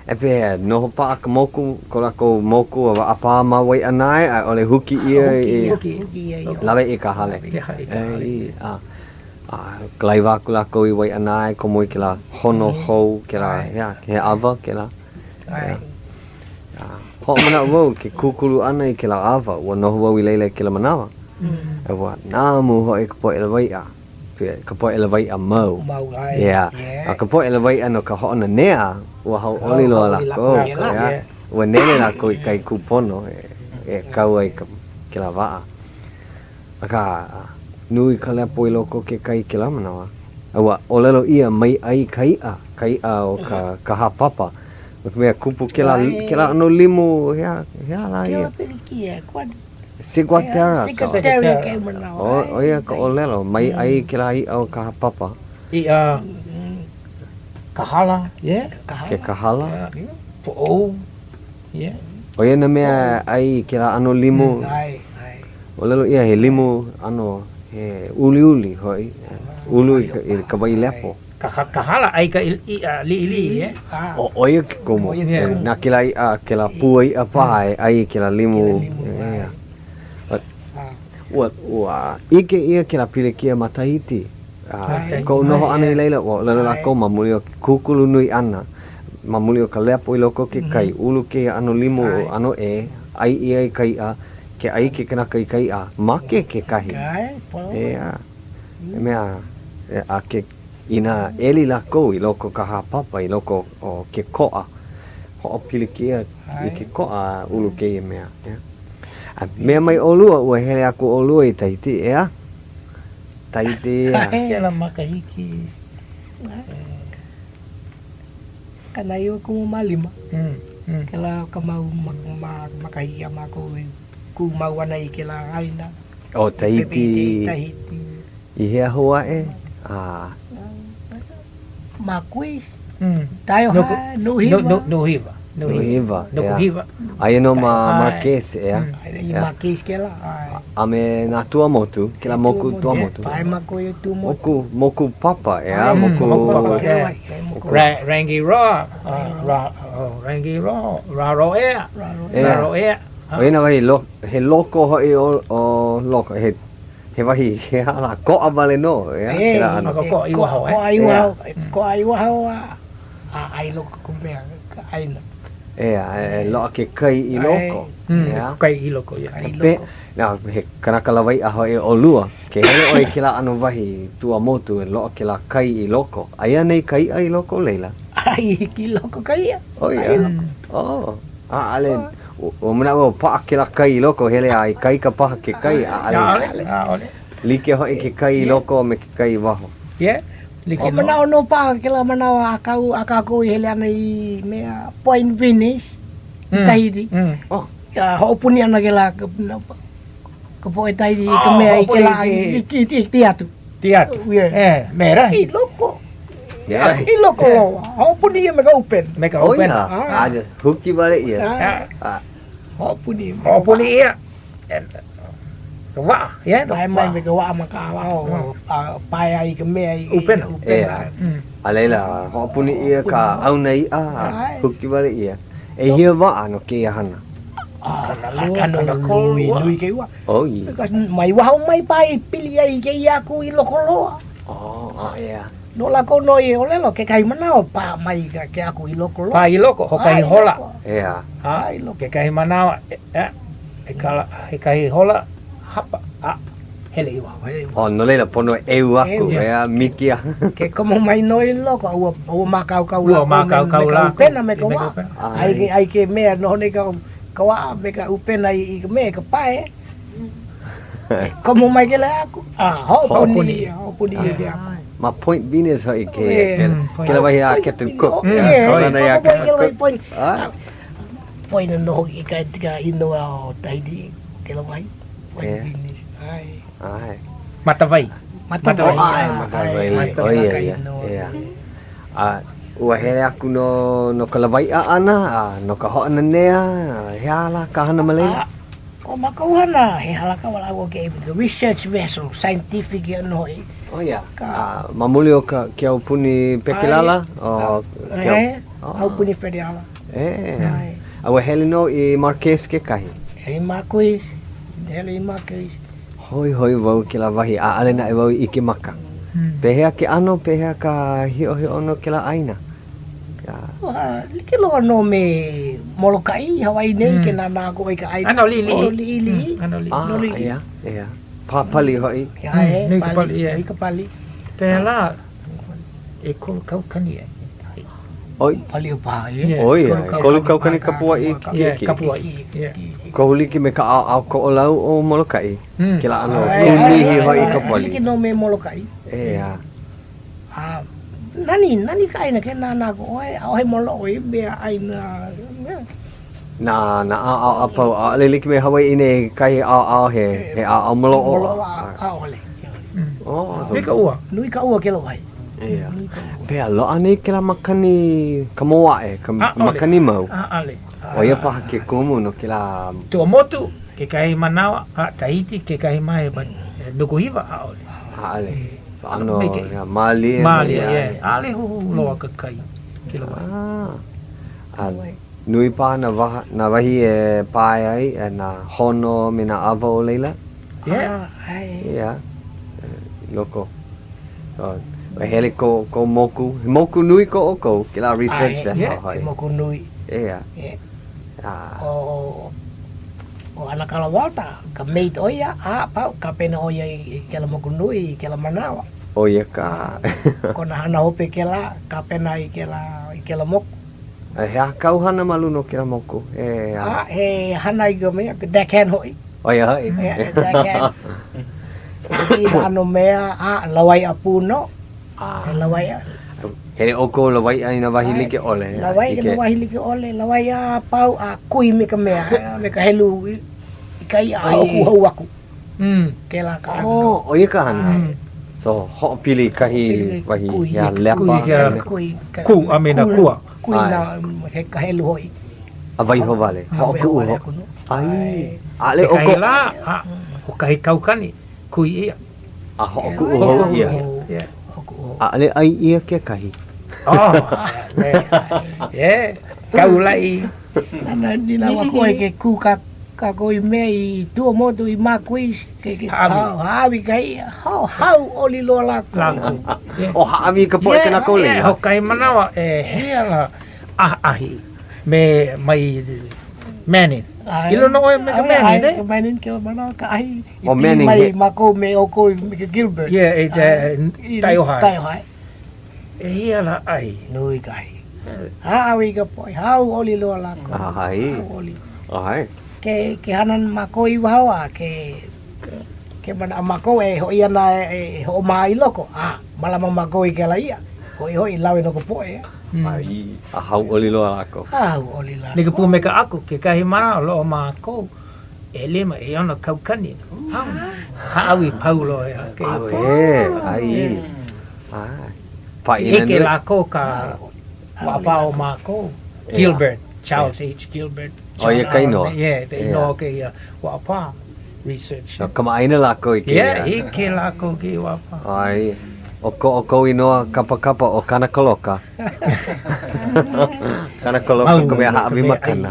E pehea, noho paʻa ka moku, ko lākou moku a waʻapā ma Waiʻanae, a i ʻole huki ʻia i. Huki, huki ʻia i. Lawe i ka hale. I ka hale. A, a kalaiwa aku lākou i Waiʻanae, komo i kēlā hono hou, kēlā, he, he awa kēlā. ʻAe. A, hoʻomanaʻo wau ke kūkulu ʻana i kēlā awa, ua noho wau i laila i kēlā manawa. A ua namu hoʻi ka poʻe lawaiʻa. Ka poʻe lawaiʻa mau. Mau, ʻae. Yeah. A ka poʻe lawaiʻa no ka hoʻonanea, ua hauʻoli loa lākou. Yeah. Ua nele lākou i kahi kūpono e kau ai ka kēlā waʻa. Akā, nui ka lepo i loko o ke kai i kēlā manawa. A ua ʻōlelo ʻia mai ʻai ka iʻa, ka iʻa o ka ka hāpapa. No ka mea, kupu kēlā, kēlā ʻano limu, he aha, he aha lā ia? Kēlā pilikia, kua Ciguatera ka. Ciguatera ke manawa. ʻO ia ka ʻōlelo, mai ʻai kēlā iʻa o ka hāpapa. Iʻa kahala, yeah. Ke kahala. Poʻou, yeah. ʻO ia nā mea ʻai i kēlā ʻano limu. ʻAe, ʻae. ʻŌlelo ʻia he limu ʻano he uliuli hoʻi, ulu i ka wai lepo. Ka kahala ʻai ka iʻa liʻiliʻi, yeah. ʻO ia ke kumu. Na kēlā iʻa, kēlā pua iʻa paha e ʻai i kēlā limu. Ua, ua ʻike ʻia kēlā pilikia ma Tahiti. A koʻu noho ʻana i laila, ua ʻōlelo lākou ma muli o ke kūkulu nui ʻana, ma muli o ka lepo i loko o ke kai, ulu kēia ʻano limu ʻano ʻē, ʻai ʻia i ka iʻa, ke ʻai ke kanaka i ka iʻa, make kekahi. ʻEā. He mea, a ke, inā ʻeli lākou i loko o ka hāpapa, i loko o ke koʻa, hoʻopilikia i ke koʻa a ulu kēia mea. A mea mai ʻolua, ua hele aku ʻolua i Tahiti, ʻeā? Tahiti, ʻeā. Kēlā makahiki. 95. Kēlā ka mau makahiki a mākou e kū mau ana i kēlā ʻāina. ʻO Tahiti. Tahiti. I hea hou aʻe? A. Makui. Taiohae, Nuuhiwa. Nuuhiwa. Nuuhiwa. Nukuhiwa. Aia nō ma Marquesas, ʻeā? Aia i Marquesas kēlā, ʻae. A me nā Tuamotu, kēlā moku Tuamotu. Pae mākou i Tuamotu. Moku, moku papa, ʻeā? Moku. Moku papa, ʻeā. Rangiroa, Rangiroa, Raroea. Raroea. ʻO ia nā wahi lo, he loko hoʻi o, o loko, he, he wahi, he aha lā, koʻa wale nō, ʻeā, kēlā ʻano. Ka koʻa i waho, ʻe? Koʻa i waho, koʻa i waho a, a ʻai loko ka mea, ka ʻāina. ʻEā, e loaʻa ke kai i loko, ʻeā? Kai i loko, ia. Kai i loko. Now, he kanaka lawaiʻa hoʻi ʻolua, ke hele ʻoe i kēlā ʻano wahi Tuamotu e loaʻa kēlā kai i loko, aia anei ka iʻa i loko o laila? ʻAe, hiki i loko ka iʻa. ʻO ia? Oh, ʻaʻole. Ua manaʻo wau paʻa kēlā kai i loko, hele a ikaika paha ke kai, ʻaʻole. ʻAʻole, ʻaʻole. Like hoʻi ke kai i loko a me ke kai i waho. Yeah, like nō. Manaʻo nō paha kēlā manawa a kau a kākou i hele ana i mea Point Venus, i Tahiti. Oh. Ia hoʻopuni ana kēlā ka ka poʻe Tahiti i ka mea i kēlā i i tiatu. Tiatu. Yeah. Eh, me rahi. I loko. Me rahi. I loko loa. Hoʻopuni ʻia me ka ʻupena. Me ka ʻupena. Oh, ia. A just huki wale ʻia. Ah. Hoʻopuni. Hoʻopuni ʻia. Ka waʻa. Yeah. Pae mai me ka waʻa ma ka ʻaoʻao a pae ai i ka mea i ʻupena. ʻUpena. A laila, hoʻopuni ʻia ka ʻauna iʻa a huki wale ʻia. ʻEhia waʻa no kēia hana? 20, 30, nui ke ua. Oh, yeah. Because mai waho mai paha i pili ai i kēia aku i loko loa. Oh, oh, yeah. No lākou nō i ʻōlelo kekahi manawa pā mai ka ke aku i loko loa. Pā i loko, hoʻokahi hola. Yeah. Ha, kekahi manawa, e kala, kekahi hola, hapa, a hele i waho, hele i waho. Oh, no laila, pono e ʻeu aku, ʻeā, miki a. Ke komo mai nō i loko, a ua, ua mākaukau lākou. Ua mākaukau lākou. Me ka ʻupena, me ka waʻa. Ai ke, ai ke mea noho nei ka, ka waʻa me ka ʻupena i, i ka mea, i ka pae. Komo mai kēlā aku, a hoʻopuni ʻia, hoʻopuni ʻia ke aku. Ma Point Venus hoʻi kēia, kēlā wahi a Captain Cook. Kaulana iā Captain Cook. Point nō hoʻi ka, ka inoa o Tahiti, kēlā wahi. Point Venus, ʻae. ʻAe. Matawai. Matawai. ʻAe, Matawai. ʻO ia ia, ia. A ua hele aku nō no ka lawaiʻa ʻana, a no ka hoʻonanea, he aha lā ka hana ma laila? A ʻo mākou hana, he halaka walaʻau o ke research vessel, scientific ia nō hoʻi. ʻO ia, a ma muli o ka ke aupuni pekelala? O ke aupuni federala. E, a ua hele nō i Marquês kekahi? I Marquês, hele i Marquês. Hoihoi wau i kēlā wahi, ʻaʻole naʻe wau i ʻike maka. Pehea ke ʻano, pehea ka hiʻohiʻona o kēlā ʻāina? Ua like loa nō me Molokaʻi, Hawaiʻi nei, ke nānā aku ʻoe i ka ʻāina. ʻAno liʻiliʻi. ʻO liʻiliʻi. ʻAno liʻiliʻi. Ah, ʻeā, ʻeā. Pāpali hoʻi. ʻAe, Nui ka pali, ʻeā. Nui ka pali. Pēlā, ʻekolu kaukani e. ʻOi. Pali o paha, ʻeā. ʻO ia, ʻekolu kaukani kapuaʻi kiʻekiʻe. Kapuaʻi, ʻeā. Kohu like me ka ʻaoʻao Koʻolau o Molokaʻi, kēlā ʻano kūnihi hoʻi ka pali. Like nō me Molokaʻi. ʻEā. A nani, nani ka ʻāina ke nānā aku ʻoe, ʻaʻohe maloʻo i mea ʻāina. Nā, nā ʻaoʻao a pau, ʻaʻole like me Hawaiʻi nei kahi ʻaoʻao he, he ʻaoʻao maloʻo. Maloʻo, ʻaʻole. Oh, Nui ka ua. Nui ka ua kēlā wahi. ʻEā. Pehea, loaʻa nei kēlā makani Kamoaʻe, ka makani mau? ʻAʻole. ʻO ia paha ke kumu no kēlā. Tuamotu, kekahi manawa, a Tahiti, kekahi mai, but Nuku Hiva, ʻaʻole. ʻAʻole. ʻAno, mālie. Mālie, yeah. ʻAʻole huhū loa ka kai kēlā wahi. Ah. A nui paha nā waha, nā wahi e pae ai, nā hono me nā awa o laila? Yeah. Yeah. Loko. So, ua hele ko, ko moku. He moku nui ko ʻoukou, kēlā research vessel Yeah, hoʻi. he moku nui. Yeah. Yeah. Ah. ʻO, ʻo ʻAnakala Walter, ka mate ʻo ia, a pau, kapena ʻo ia i kēlā moku nui i kēlā manawa. ʻO ia ka. Kona hana hope kēlā, kapena i kēlā, i kēlā moku. A he aha kāu hana ma luna o kēlā moku? He, A, he hana i ka mea, ka deckhand hoʻi. ʻO ia hoʻi. Yeah, deckhand. I nā ʻano mea, a lawaiʻa pū nō. He lawaiʻa. Hele ʻoukou lawaiʻa i nā wahi like ʻole. Lawaiʻa i nā wahi like ʻole, lawaiʻa a pau a kui me ka mea, me ka helu i ka iʻa a hoʻokuʻu hou aku. Kēlā ka hana. Oh, ʻo ia ka hana. So, hoʻopili kahi wahi iā lepa. Kū a me nā kua. Kui nā, he ka helu hoʻi. A waiho wale, hoʻokuʻu hou. ʻAe, ʻaʻole ʻoukou. Kekahi lā, a hoʻokahi kaukani, kui ʻia. A hoʻokuʻu hou ʻia. ʻAʻole ʻai ʻia kekahi. Oh, yeah, kaulaʻi. Nana, nīnau aku ʻoe ke kū kā kākou i mea i Tuamotu i Marquis, ke ke hāʻawi ka iʻa, hao, hauʻoli loa lākou. Lākou. O hāʻawi i ka poʻe kanaka o laila. Yeah, hoʻokahi manawa e hea la ʻahaʻahi me mai Manning. I luna ʻoe me ka Manning, eh? Ka Manning kēlā manawa ka ʻahi i pili mai mākou me ʻoukou me ka Gilbert. Yeah, i Taiohae. Taiohae. E hea la ʻai? Nui ka ʻai. Hāʻawi i ka poʻe, hauʻoli loa lākou. ʻAi. Hauʻoli. ʻAe. Ke, ke hana mākou i waho a ke, ke manaʻo mākou e hoʻi ana e, e hoʻomaha i loko, a mālama mākou i kēlā iʻa. Hoʻihoʻi lawe no ka poʻe, ʻeā. ʻAe, a hauʻoli loa lākou. A hauʻoli lākou. Like pū me ka ʻako, kekahi manawa loaʻa mākou, ʻelima, ʻeono kaukani. Hāʻawi pau loa iā kēia poʻe. ʻAe, ʻae. Pāʻina nui. ʻIke lākou ka waʻapā o mākou. Gilbert, Charles H. Gilbert. ʻO ia ka inoa? Yeah, the inoa o kēia waʻapā research. No, kamaʻāina lākou i kēia. Yeah, ʻike lākou i kēia waʻapā. ʻAe. ʻO ko ʻoukou inoa kapakapa ʻo Kanakaloka. Kanakaloka ka mea hāʻawi makana.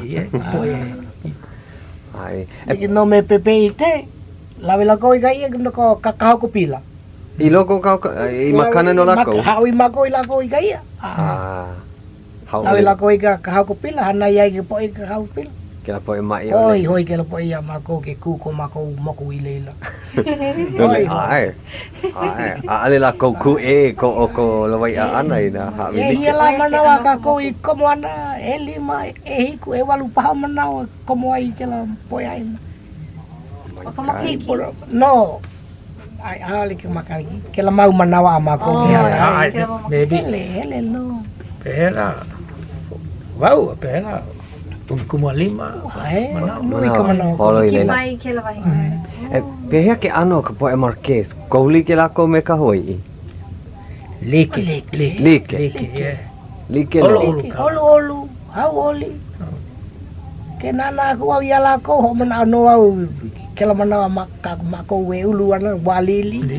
ʻAe. Like nō me Pepeʻite, lawe lākou i ka iʻa no ka kahokopila. I loko o ka, i makana no lākou? Hāʻawi mākou i lākou i ka iʻa. Ah. Lawe lākou i ka kahokopila, hānai ai ke poʻe i ka kahokopila. Kēlā poʻe maʻi ʻole. Hoihoi kēlā poʻe iā mākou ke kū ko mākou moku i laila. ʻAe, ʻae, ʻaʻole lākou kūʻē i ko ʻoukou lawaiʻa ʻana i nā haʻawi like. ʻEhia lā manawa a kākou i komo ana, ʻelima, ʻehiku, ʻewalu paha manawa i komo ai i kēlā poʻe ʻāina. ʻO ka makahiki? No, ʻae, ʻaʻole ka makahiki. Kēlā mau manawa a mākou i hana ai. Maybe. Hele, hele nō. Pehea wau, pehea 15 manawa. Nui ka manawa. Holo i laila. Hiki mai kēlā wahi. E, pehea ke ʻano o ka poʻe Marquess? Kohu like lākou me ka Hawaiʻi? Like. Like. Like, yeah. Like nō. ʻOluʻolu ka. ʻOluʻolu, hauʻoli. Ke nānā aku au iā lākou, hoʻomanaʻo nō au i kēlā manawa ma kā mākou e ulu ana, wā liʻiliʻi.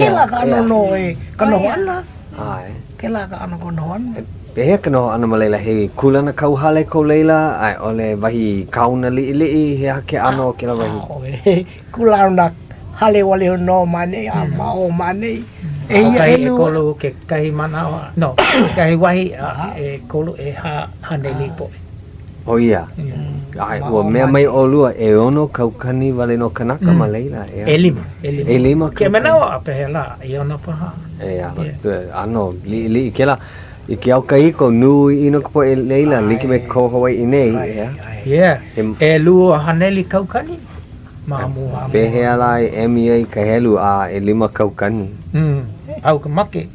Kēlā ka ʻano nō e ka noho ʻana. ʻAe. Kēlā ka ʻano ka noho ʻana. Pehea ka noho ʻana ma laila? He kūlana kauhale ko laila, a i ʻole wahi kaona liʻiliʻi? He aha ke ʻano o kēlā wahi? ʻAʻole. Kūlana hale wale nō ma ʻaneʻi a ma ʻō ma ʻaneʻi. Eia ʻekolu kekahi manawa, no, kekahi wahi a ʻekolu, ʻehā haneli poʻe. ʻO ia. ʻAe, ua mea mai ʻolua, ʻeono kaukani wale nō kanaka ma laila, ʻeā? ʻElima. ʻElima. ʻElima kaukani. Ke manawa a pehea lā, ʻeono paha. ʻEā, ʻano liʻiliʻi kēlā. I ke au kahiko, nui ʻino ka poʻe laila, like me ko Hawaiʻi nei, ʻeā? Yeah. ʻElua haneli kaukani ma mua. Pehea lā e emi ai ka helu a ʻelima kaukani? Pau ka make.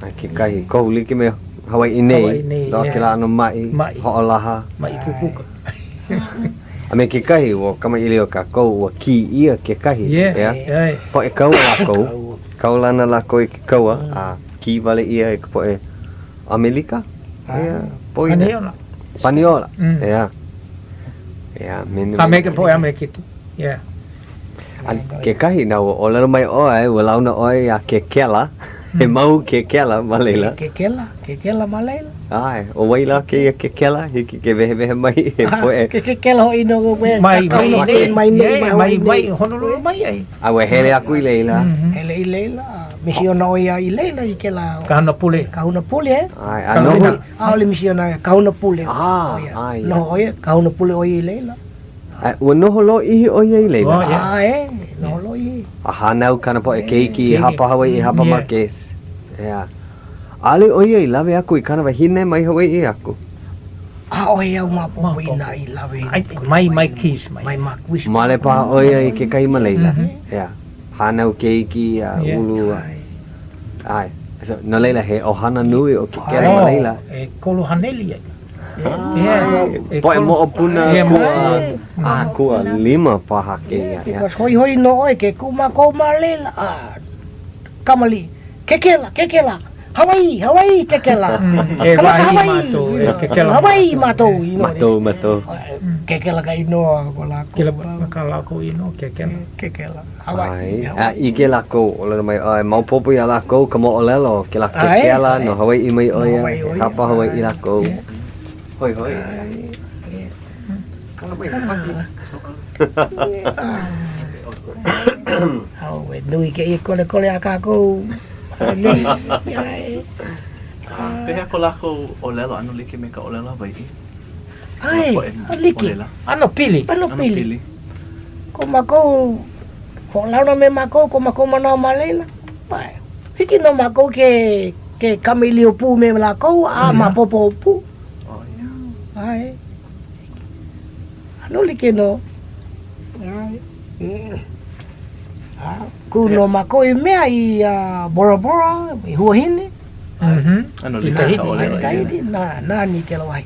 A kekahi, kohu like me Hawaiʻi nei, loaʻa kēlā ʻano maʻi, hoʻolaha. Maʻi pupuka. A me kekahi, ua kamaʻilio kākou, ua kī ʻia kekahi, ʻeā? Poʻe kaua lākou, kaulana lākou i ke kaua, a kī wale ʻia e ka poʻe ʻAmelika? ʻEā, poina. Paniola. Paniola, ʻeā. ʻEā, me A me ka poʻe ʻAmelika, yeah. A kekahi, na ua ʻōlelo mai ʻoe, ua launa ʻoe iā Kekela, he mau kekela ma laila. Kekela, kekela ma laila. ʻAe, ʻo wai lā kēia kekela, hiki ke wehewehe mai he poʻe. Ke kekela hoʻi no mai mai mai mai mai mai mai Honolulu mai ai. A ua hele aku i laila. Hele i laila, misiona ʻo ia i laila i kēlā. Kahuna pule. Kahuna pule, eh? ʻAe, a noho. ʻAʻole misiona, kahuna pule. Ah, ʻae. Noho ʻo ia, kahuna pule ʻo ia i laila. A ua noho lōʻihi ʻo ia i laila? ʻAe, noho lōʻihi. A hānau kāna poʻe keiki, hapa Hawaiʻi, hapa Marquess. ʻEā. ʻAʻole ʻo ia i lawe aku i kāna wahine mai Hawaiʻi aku? ʻAʻohe au maopopo inā i lawe mai Marquess mai. Mai Marquess. Male paha ʻo ia i kekahi ma laila. ʻEā. Hānau keiki a ulu a. ʻAe. No laila, he ʻohana nui ʻo Kekela ma laila. ʻEkolu haneli ai. Poʻe moʻopuna kua a kualima paha kēia. Because hoihoi nō ʻoe ke kū mākou ma laila, a kamaliʻi, kekela, kekela, Hawaii, Hawaii, kekela. E wahi mātou, e kekela. Hawaii mātou. Mātou, mātou. Kekela ka inoa ko lākou. Kela ka lākou inoa, kekela. Kekela. Hawaii. A ʻike lākou, ʻōlelo mai ʻoe, maopopo iā lākou ka moʻolelo, kēlā kekela, no Hawaiʻi mai ʻo ia, he hapa Hawaiʻi lākou. Hoihoi. Kala mai ka pahi. Auē, nui kēia kolekole a kākou. Nei. Pehea ko lākou ʻōlelo, ʻano like me ka ʻōlelo Hawaiʻi? ʻAe, like. ʻAno pili. ʻAno pili. Ko mākou hoʻolauna me mākou, ko mākou manawa ma laila, hiki nō mākou ke ke kamaʻilio pū me lākou a maopopo pū. ʻAe. ʻAno like nō. A kū nō mākou i mea i Bora Bora, i Huahine. ʻAno like ka ʻōlelo. Tahiti, nani kēlā wahi.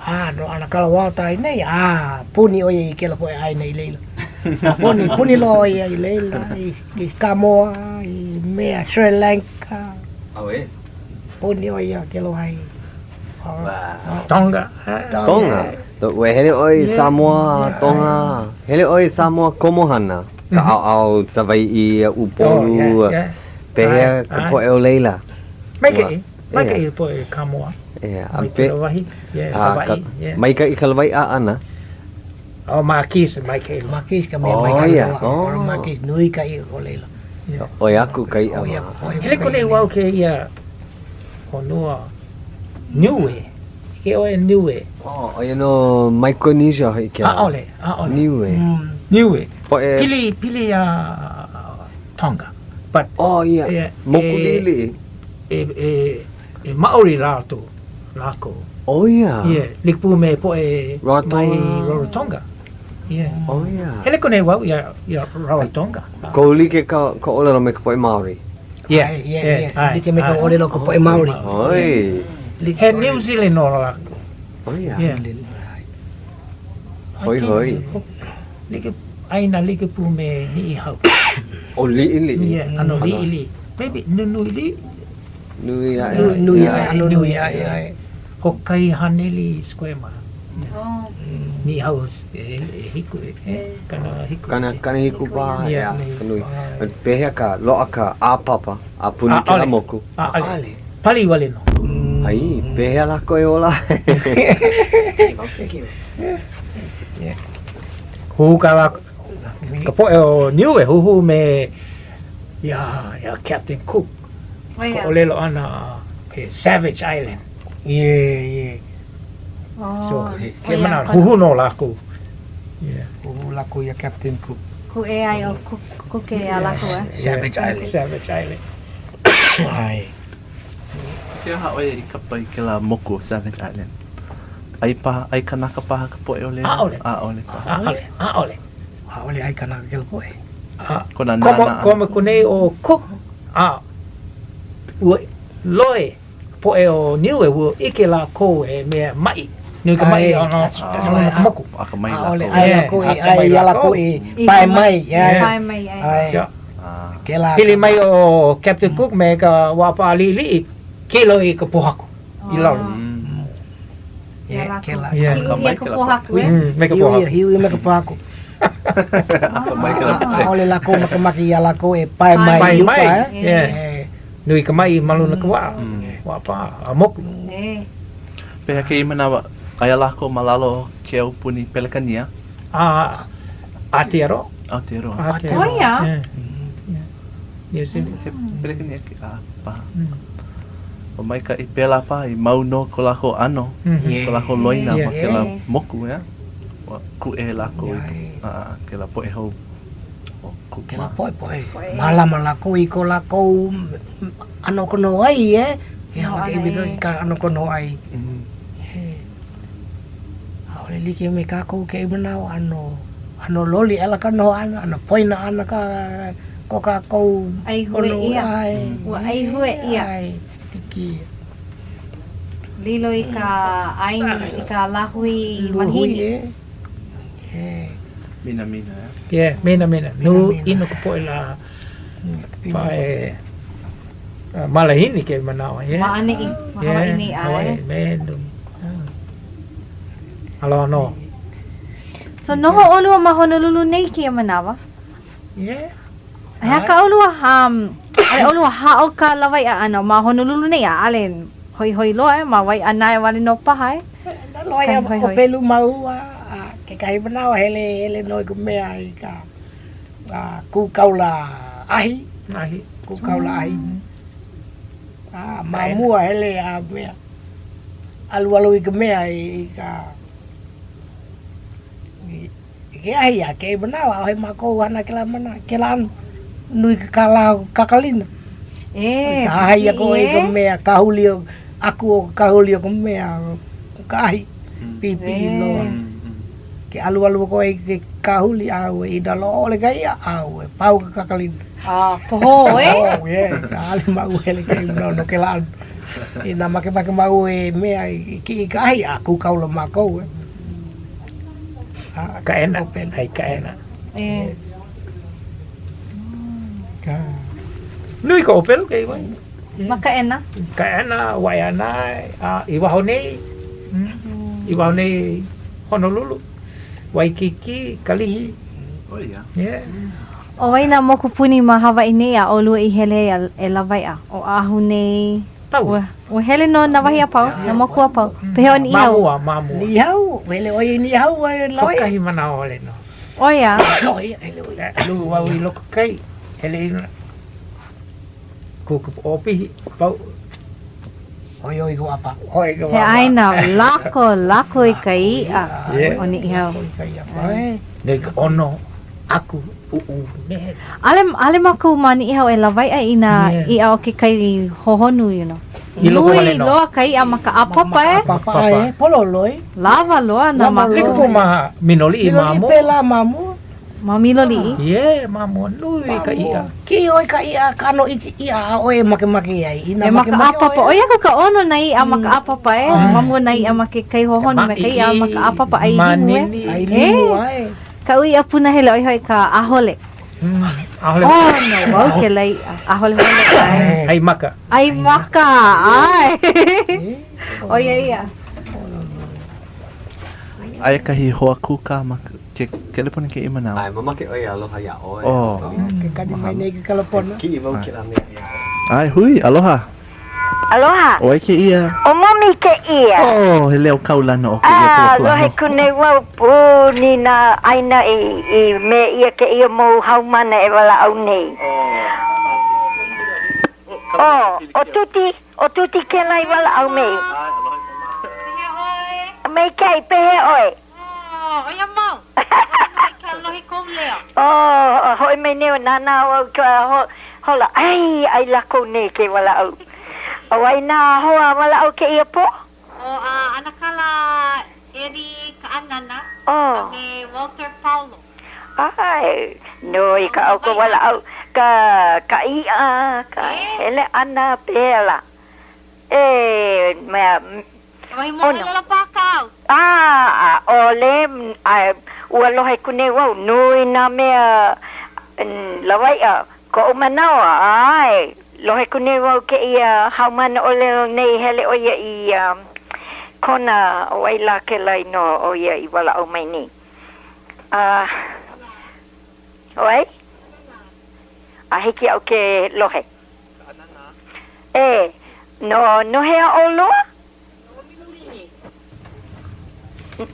A no ʻAnakala Walter i nei, a puni ʻo ia i kēlā poʻe ʻāina i laila. Puni, puni loa ʻo ia i laila, i, i Kamoa, i mea Sri Lanka. Auē. Puni ʻo ia kēlā wahi. Wow. Tonga. Tonga. Ua hele ʻoe i Samoa, Tonga. Hele ʻoe i Samoa Komohana, ka ʻaoʻao Sawaiʻi, ʻUpolu. Oh, yeah, yeah. Pehea ka poʻe o laila? Maikaʻi. Maikaʻi ka poʻe Kamoa. Yeah. Mai kēlā wahi. Yeah, Sawaiʻi. Yeah. Maikaʻi ka lawaiʻa ʻana? Oh, Marquis maikaʻi loa. Marquis ka mea maikaʻi loa. Oh, yeah. Oh. Marquis nui ka iʻa o laila. ʻOi aku ka iʻa ma. Hele aku nei wau kēia honua Niue. ʻIke ʻoe Niue. Oh, ʻo ia nō Micronesia hoʻi kēlā. ʻAʻole, ʻaʻole. Niue. Niue. Poʻe. Pili, pili iā Tonga. But. Oh, yeah. Moku liʻiliʻi. E, e, e Maori lātou, lākou. Oh, yeah. Yeah, like pū me poʻe Rarotonga. mai Rarotonga. Yeah. Oh, yeah. Hele aku nei wau iā, iā Rarotonga. Kohu like ka, ka ʻōlelo me ka poʻe Maori. Yeah, yeah, yeah. yeah. Like me ka ʻōlelo ka poʻe Maori. Oi. He New Zealand nō lākou. Oh, yeah. Yeah. Hoi, hoi. Like, ʻāina like pū me Niʻihau. ʻO liʻiliʻi. Yeah, ʻano liʻiliʻi. Maybe nunui li. Nui aʻe. Nui aʻe, ʻano nui aʻe, ʻae. Hoʻokahi haneli square mile. Oh. Niʻihau e hiku, e 70. 70 paha, yeah, ka nui. Pehea ka loaʻa ka ʻāpapa a puni kēlā moku? ʻAʻole. Pali wale nō. Ai, pehea lākou e ola ai? Huhū ka lā, ka poʻe o Niue, huhū me iā, iā Captain Cook. Oh, yeah. Ka ʻōlelo ʻana he Savage Island. Yeah, yeah. Oh, So, he, he mana, huhū nō lākou. Yeah. Huhū lākou iā Captain Cook. Kūʻē ai ʻo Cook, Cook iā lākou, eh? Savage Island. Savage Island. ʻAe. Ke aha ʻoe i kapa i kēlā moku o Savage Island? ʻAi paha, ʻai kanaka paha ka poʻe o laila? ʻAʻole. ʻAʻole paha. ʻAʻole, ʻaʻole. ʻAʻole ʻai kanaka kēlā poʻe. A, Kona komo, nānā ʻana. komo aku nei ʻo Cook, a ua lohe ka poʻe o Niue, ua ʻike lākou he mea maʻi. Nui ka maʻi o no, ka moku. Akamai ʻAʻole lākou. ʻae lākou i ʻae iā lākou i pae mai. Pae mai, ʻae. ʻAe. Kēlā. Pili mai ʻo Captain Cook me ka waʻapā liʻiliʻi, kilo i ka pōhaku i lalo. Iā lākou. Kēlā. Hiʻu ia ka pōhaku, e? Me ka pōhaku. Hiʻu ia me ka pōhaku. ʻAʻole lākou makemake iā lākou e pae mai Pae i uka, mai. e? Yeah. Nui ka maʻi ma luna ka waʻa. Waʻapā, a moku. Pehea kēia manawa, aia lākou ma lalo o ke aupuni Pelekania? A, Aotearoa. Aotearoa. Aotearoa. Oh, ia? Yeah. Yeah. New Zealand. He Pelekania ke, a, paha. O maikaʻi pēlā paha i mau nō ko lākou ʻano, ko lākou loina ma kēlā moku, ʻeā? Ua kūʻē lākou i kēlā poʻe hou o Cook Kēlā mā. poʻe poʻe mālama lākou i ko lākou ʻano kono ai, e? He aha ke ʻimi i ka ʻano kono ai. ʻAʻole like me kākou kēia manawa, ʻano, ʻano loli aʻela ka noho ʻana, ʻano poina ʻana ka, ko kākou ʻAihue ʻia. Ua ʻaihue ʻia. ʻAe, hiki. Lilo i ka ʻāina, i ka lāhui malihini. Minamina, ʻeā? Yeah, minamina. Nui ʻino ka poʻe lā pae malihini kēia manawa, yeah. Ma ʻaneʻi, ma Hawaiʻi nei, ʻae. Hawaiʻi, me nui. Aloha nō. So noho ʻolua ma Honolulu nei kēia manawa? Yeah. He aha ka ʻolua, um, ʻaʻole ʻolua haʻo ka lawaiʻa ʻana ma Honolulu nei, ʻaʻole hoihoi loa, eh, ma Waiʻanae wale nō paha, eh? Loaʻa ʻo Pelu māua a kekahi manawa hele, hele nō i ka mea i ka kūkaula ahi, Ahi. kūkaula ahi. A ma mua hele a mea, alualu i ka mea i ka, i ke ahi a kēia manawa, ʻaʻohe mākou hana kēlā mana, kēlā ʻano, nui ke kālā o ka kakalina. E, Hahai aku i ka mea, kahuli aku o ka kahuli o ka mea, o ka ahi. Pipiʻi loa. Ke alualu aku ai i ke kāhuli, ʻaue, inā loaʻa ʻole ka iʻa, ʻaue, pau ka kakalina. A, pohō, e? Pohō, yeah. ʻAʻole māua hele kēia manawa no kēlā ʻano. Inā makemake māua e mea i kiʻi i ka ʻai, a kūkaula mākou, e. A, Kaʻena, ai kaʻena. E. Nui ka ʻōpelu kēia wahi. Ma Kaʻena? Kaʻena, Waiʻanae, a i waho nei, i waho nei Honolulu, Waikīkī, Kalihi. Oh ia. Yeah. ʻO wai nā mokupuni ma Hawaiʻi nei a ʻolua i hele ai e lawaiʻa? Oʻahu nei? Pau. Ua, ua hele no nā wahi a pau, nā moku a pau. Pehea ʻo Niʻihau? Ma mua, ma mua. Niʻihau, hele ʻo ia i Niʻihau a e lawaiʻa. Hoʻokahi manawa wale nō. ʻO ia? ʻO ia, hele ʻo ia. Luʻu wau i loko kai, hele i Kūkupu ʻōpihi, pau. Hoi ʻoe i ka waʻapā. Hoi i ka He waʻapā. ʻāina lako, lako i ka iʻa ʻo Niʻihau. Lako i ka iʻa. ʻAe. Nui ka ʻono aku ʻuʻu mehe. ʻAʻole, ʻaʻole mākou ma Niʻihau e lawaiʻa i nā iʻa o ke kai hohonu, you know. I loko wale Nui nō. loa ka iʻa ma ka ʻāpapa, e. Ma ka ʻāpapa, ʻae. Pololoi. Lawa loa nā mākou. Like pū ma Miloliʻi ma mua. Miloliʻi pēlā ma mua. Ma Miloliʻi? Yeah, ma mua nui ka iʻa. Kiʻi ʻoe ka iʻa, ka ʻano iki iʻa a ʻoe e makemake ai. Inā E ma ka makemake ʻāpapa, ʻoe. ʻoi aku ka ʻono nā iʻa ma ka ʻāpapa e. Ma mua nā iʻa ma ke kai hohonu me ka iʻa ma ka ʻāpapa ʻai limu e. ʻAi limu, ʻae. Kaʻu iʻa punahele ʻo ia hoʻi ka ʻahole. ʻAhole. ʻOno wau kēlā iʻa. ʻAhole hole, ʻae. ʻAi maka. ʻAi maka, ʻae. ʻO ia ia. Aia kahi hoa kūkā ma ke kelepona kēia manawa. ʻAe, mamake ʻoe e aloha iā ʻoe. Oh. Ke kani mai nei ke kelepona. Kiʻi wau kēlā mea iā ʻoe. ʻAe, hui, aloha. Aloha. ʻO wai kēia? ʻO Momi kēia. Oh, he leo kaulana o kēia Ah, pō lohe aku nei wau puni nā ʻāina i, i mea ʻia kēia mau haumāna e walaʻau nei. Oh, ʻo Tuti, ʻo Tuti kēlā i walaʻau nei. Maikaʻi, pehea ʻoe? ʻO ia mau. ʻAʻole nō i ke lohe kou leo. Oh, hoʻi mai nei ʻo nānā au i ka hola. ʻAi, ʻai lākou nei ke walaʻau. ʻO wai nā hoa walaʻau kēia pō? ʻO ʻAnakala Eddie Kaʻanana a me Walter Paulo. ʻAe, nui kā ʻoukou walaʻau, ka, ka iʻa, ka hele ʻana, pehea lā? E, mea, Wahi moʻolelo paha kāu. A, ʻaʻole, a ua lohe aku nei wau, nui nā mea lawaiʻa koʻu manawa, ʻae, lohe aku nei wau kēia haumāna ʻōlelo nei hele ʻo ia i Kona, ʻo wai lā kēlā inoa ʻo ia i walaʻau mai nei? A, ʻo wai? A hiki iaʻu ke lohe. E, no, no hea ʻolua?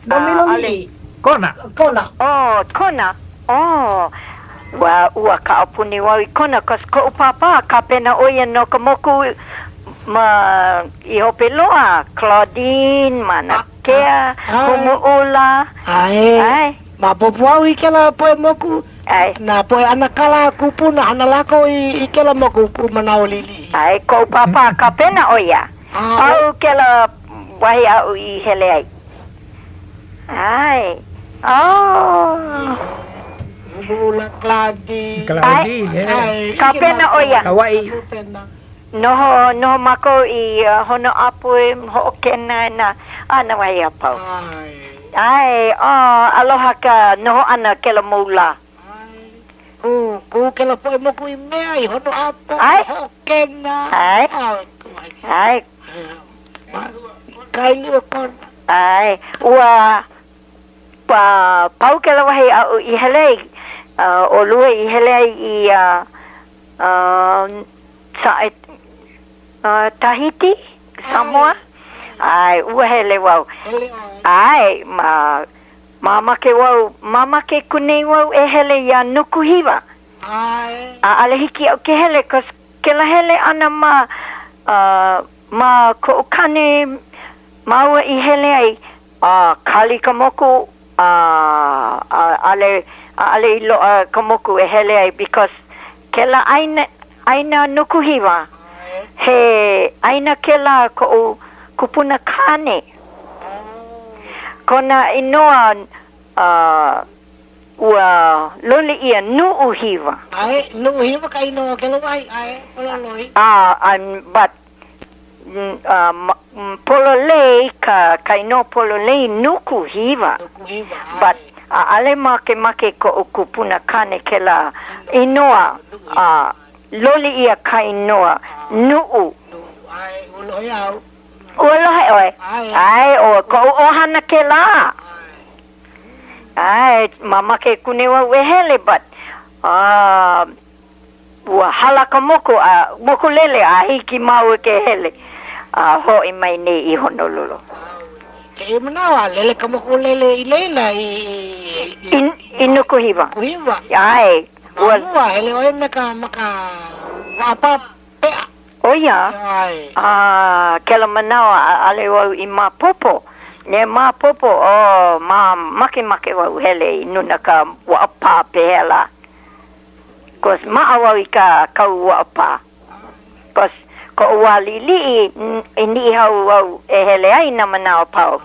No Miloliʻi. Kona. Kona. Oh, Kona. Oh, ua, ua kaʻapuni wau i Kona, 'cause koʻu pāpā, kāpena ʻo ia no ka moku ma, i hope loa, Claudine, Mauna Kea, Humuʻula. ʻAe. ʻAe. Maopopo au i kēlā poʻe moku. ʻAe. Nā poʻe ʻanakala kūpuna hana lākou i kēlā moku kuʻu manaʻo liʻiliʻi. ʻAe, koʻu pāpā kāpena ʻo ia. Pau kēlā wahi aʻu i hele ai. ʻAe. Oh. Humuʻula, Claudine. Claudine, yeah. Kāpena ʻo ia. Kauaʻi. Noho, noho mākou i Honoapo, Hoʻokena, nā, a nā wahi a pau. ʻAe, oh, aloha ka noho ʻana kēlā mau lā. Kū, kū kēlā poʻe moku i mea, i Honoapo, ʻAe. Hoʻokena. ʻAe. ʻAe. Kailiʻi o Kona. ʻAe, ua pau kēlā wahi aʻu i hele ai, ʻolua i hele ai i Sa, Tahiti, Samoa, ʻae, ua hele wau. ʻAe, ma, mamake wau, mamake aku nei wau e hele iā Nukuhiwa. ʻAʻole hiki iaʻu ke hele, 'cause kēlā hele ʻana ma, ma koʻu kane māua i hele ai, a kali ka moku, a ʻaʻole, ʻaʻole i loaʻa ka moku e hele ai because kēlā ʻāina, ʻāina Nukuhiwa, he ʻāina kēlā koʻu kupuna kāne. Kona inoa uh, ua loli ʻia Nuʻuhiwa. ʻAe, Nuʻuhiwa ka inoa o kēlā wahi, ʻae, pololei. A, but uh, pololei ka, ka inoa pololei Nukuhiwa. Nukuhiwa, ʻae. But ʻaʻale makemake koʻu kupuna kāne kēlā inoa, a loli ʻia ka inoa Nuʻu. Nuʻu, ʻae, ua lohe au. Ua lohe ʻoe? ʻAe, ʻo koʻu ʻohana kēlā. ʻAe, mamake aku nei wau e hele, but, uh, ua hala ka moku, a mokulele a hiki māua ke hele, a hoʻi mai nei i Honolulu. Kēia manawa, lele ka mokulele i laila i, i, i Nukuhiwa. Nukuhiwa. ʻAe, ua. Ma mua, hele ʻoe me ka, ma ka waʻapā peʻa. ʻO ia, a kēlā manawa ʻaʻale wau i maopopo, ne maopopo, oh, ma, makemake wau hele i nuna ka waʻapā pehea lā. Cause maʻa wau i ka kau waʻapā. Cause koʻu wā liʻiliʻi i Niʻihau wau e hele ai nā manawa pau.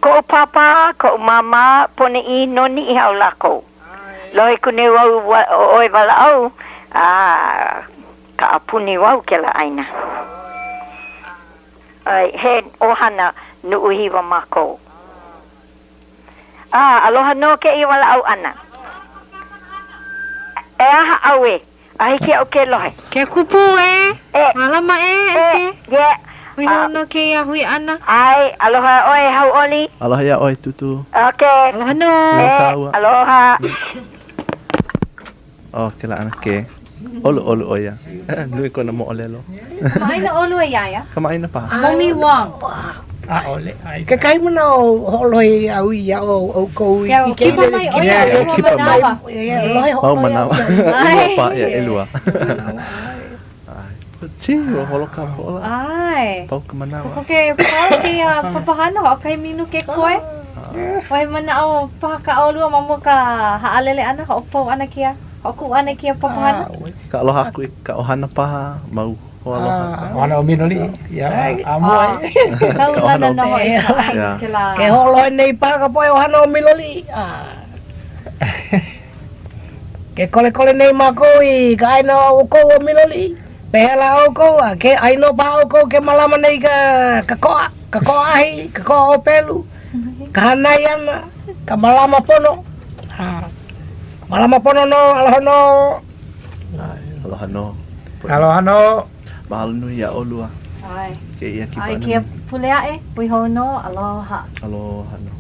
Koʻu pāpā, koʻu māmā ponoʻī no Niʻihau lākou. Lohe aku nei wau ʻo ʻoe walaʻau, a Kaʻapuni wau kēlā ʻāina. ʻAe, he ʻohana Nuʻuhiwa mākou. A, aloha nō kēia walaʻau ʻana. E aha ʻauē, a hiki iaʻu ke lohe. Ke kupu e, mālama e, e, yeah. Hui hou nō kēia hui ʻana. ʻAe, aloha ʻoe, hauʻoli. Aloha iā ʻoe, Tūtū. Ok. Aloha nō. E, aloha. Oh, kēlā ʻanakē. ʻOluʻolu ʻo ia. Nui kona moʻolelo. Kamaʻāina ʻolua iā ia? Kamaʻāina paha. Momi Wong. ʻAʻole. Kekahi manawa hoʻolohe au iā ʻoukou i kēia. Kipa mai ʻo ia ʻelua manawa. Mau manawa. ʻElua paha, yeah, ʻelua. Gee, ua holo ka hola. ʻAe. Pau ka manawa. Kokoke pau kēia papahana, hoʻokahi minuke koe. Wahi manaʻo paha kā ʻolua ma mua ka haʻalele ʻana, hoʻopau ʻana kēia, hoʻokuʻu ʻana i kēia papahana? Ka aloha aku i ka ʻohana paha, mau hoaloha. ʻOhana o Miloliʻi, ia a mua. Kaulana nō hoʻi ka ʻāina kēlā. Ke hoʻolohe nei paha ka poʻe ʻohana o Miloliʻi. Ke kolekole nei mākou i ka ʻāina o ʻoukou o Miloliʻi. Pehea lā ʻoukou, a ke ʻai nō paha ʻoukou ke mālama nei i ka ka koʻa, ka koʻa ahi, ka koʻa ʻōpelu, ka hānai ʻana, ka mālama pono. A mālama pono nō, aloha nō. Aloha nō. Aloha nō. Mahalo nui iā ʻolua. ʻAe. Kēia kipa ʻana. ʻAe, kēia pule aʻe, hui hou nō, aloha. Aloha nō.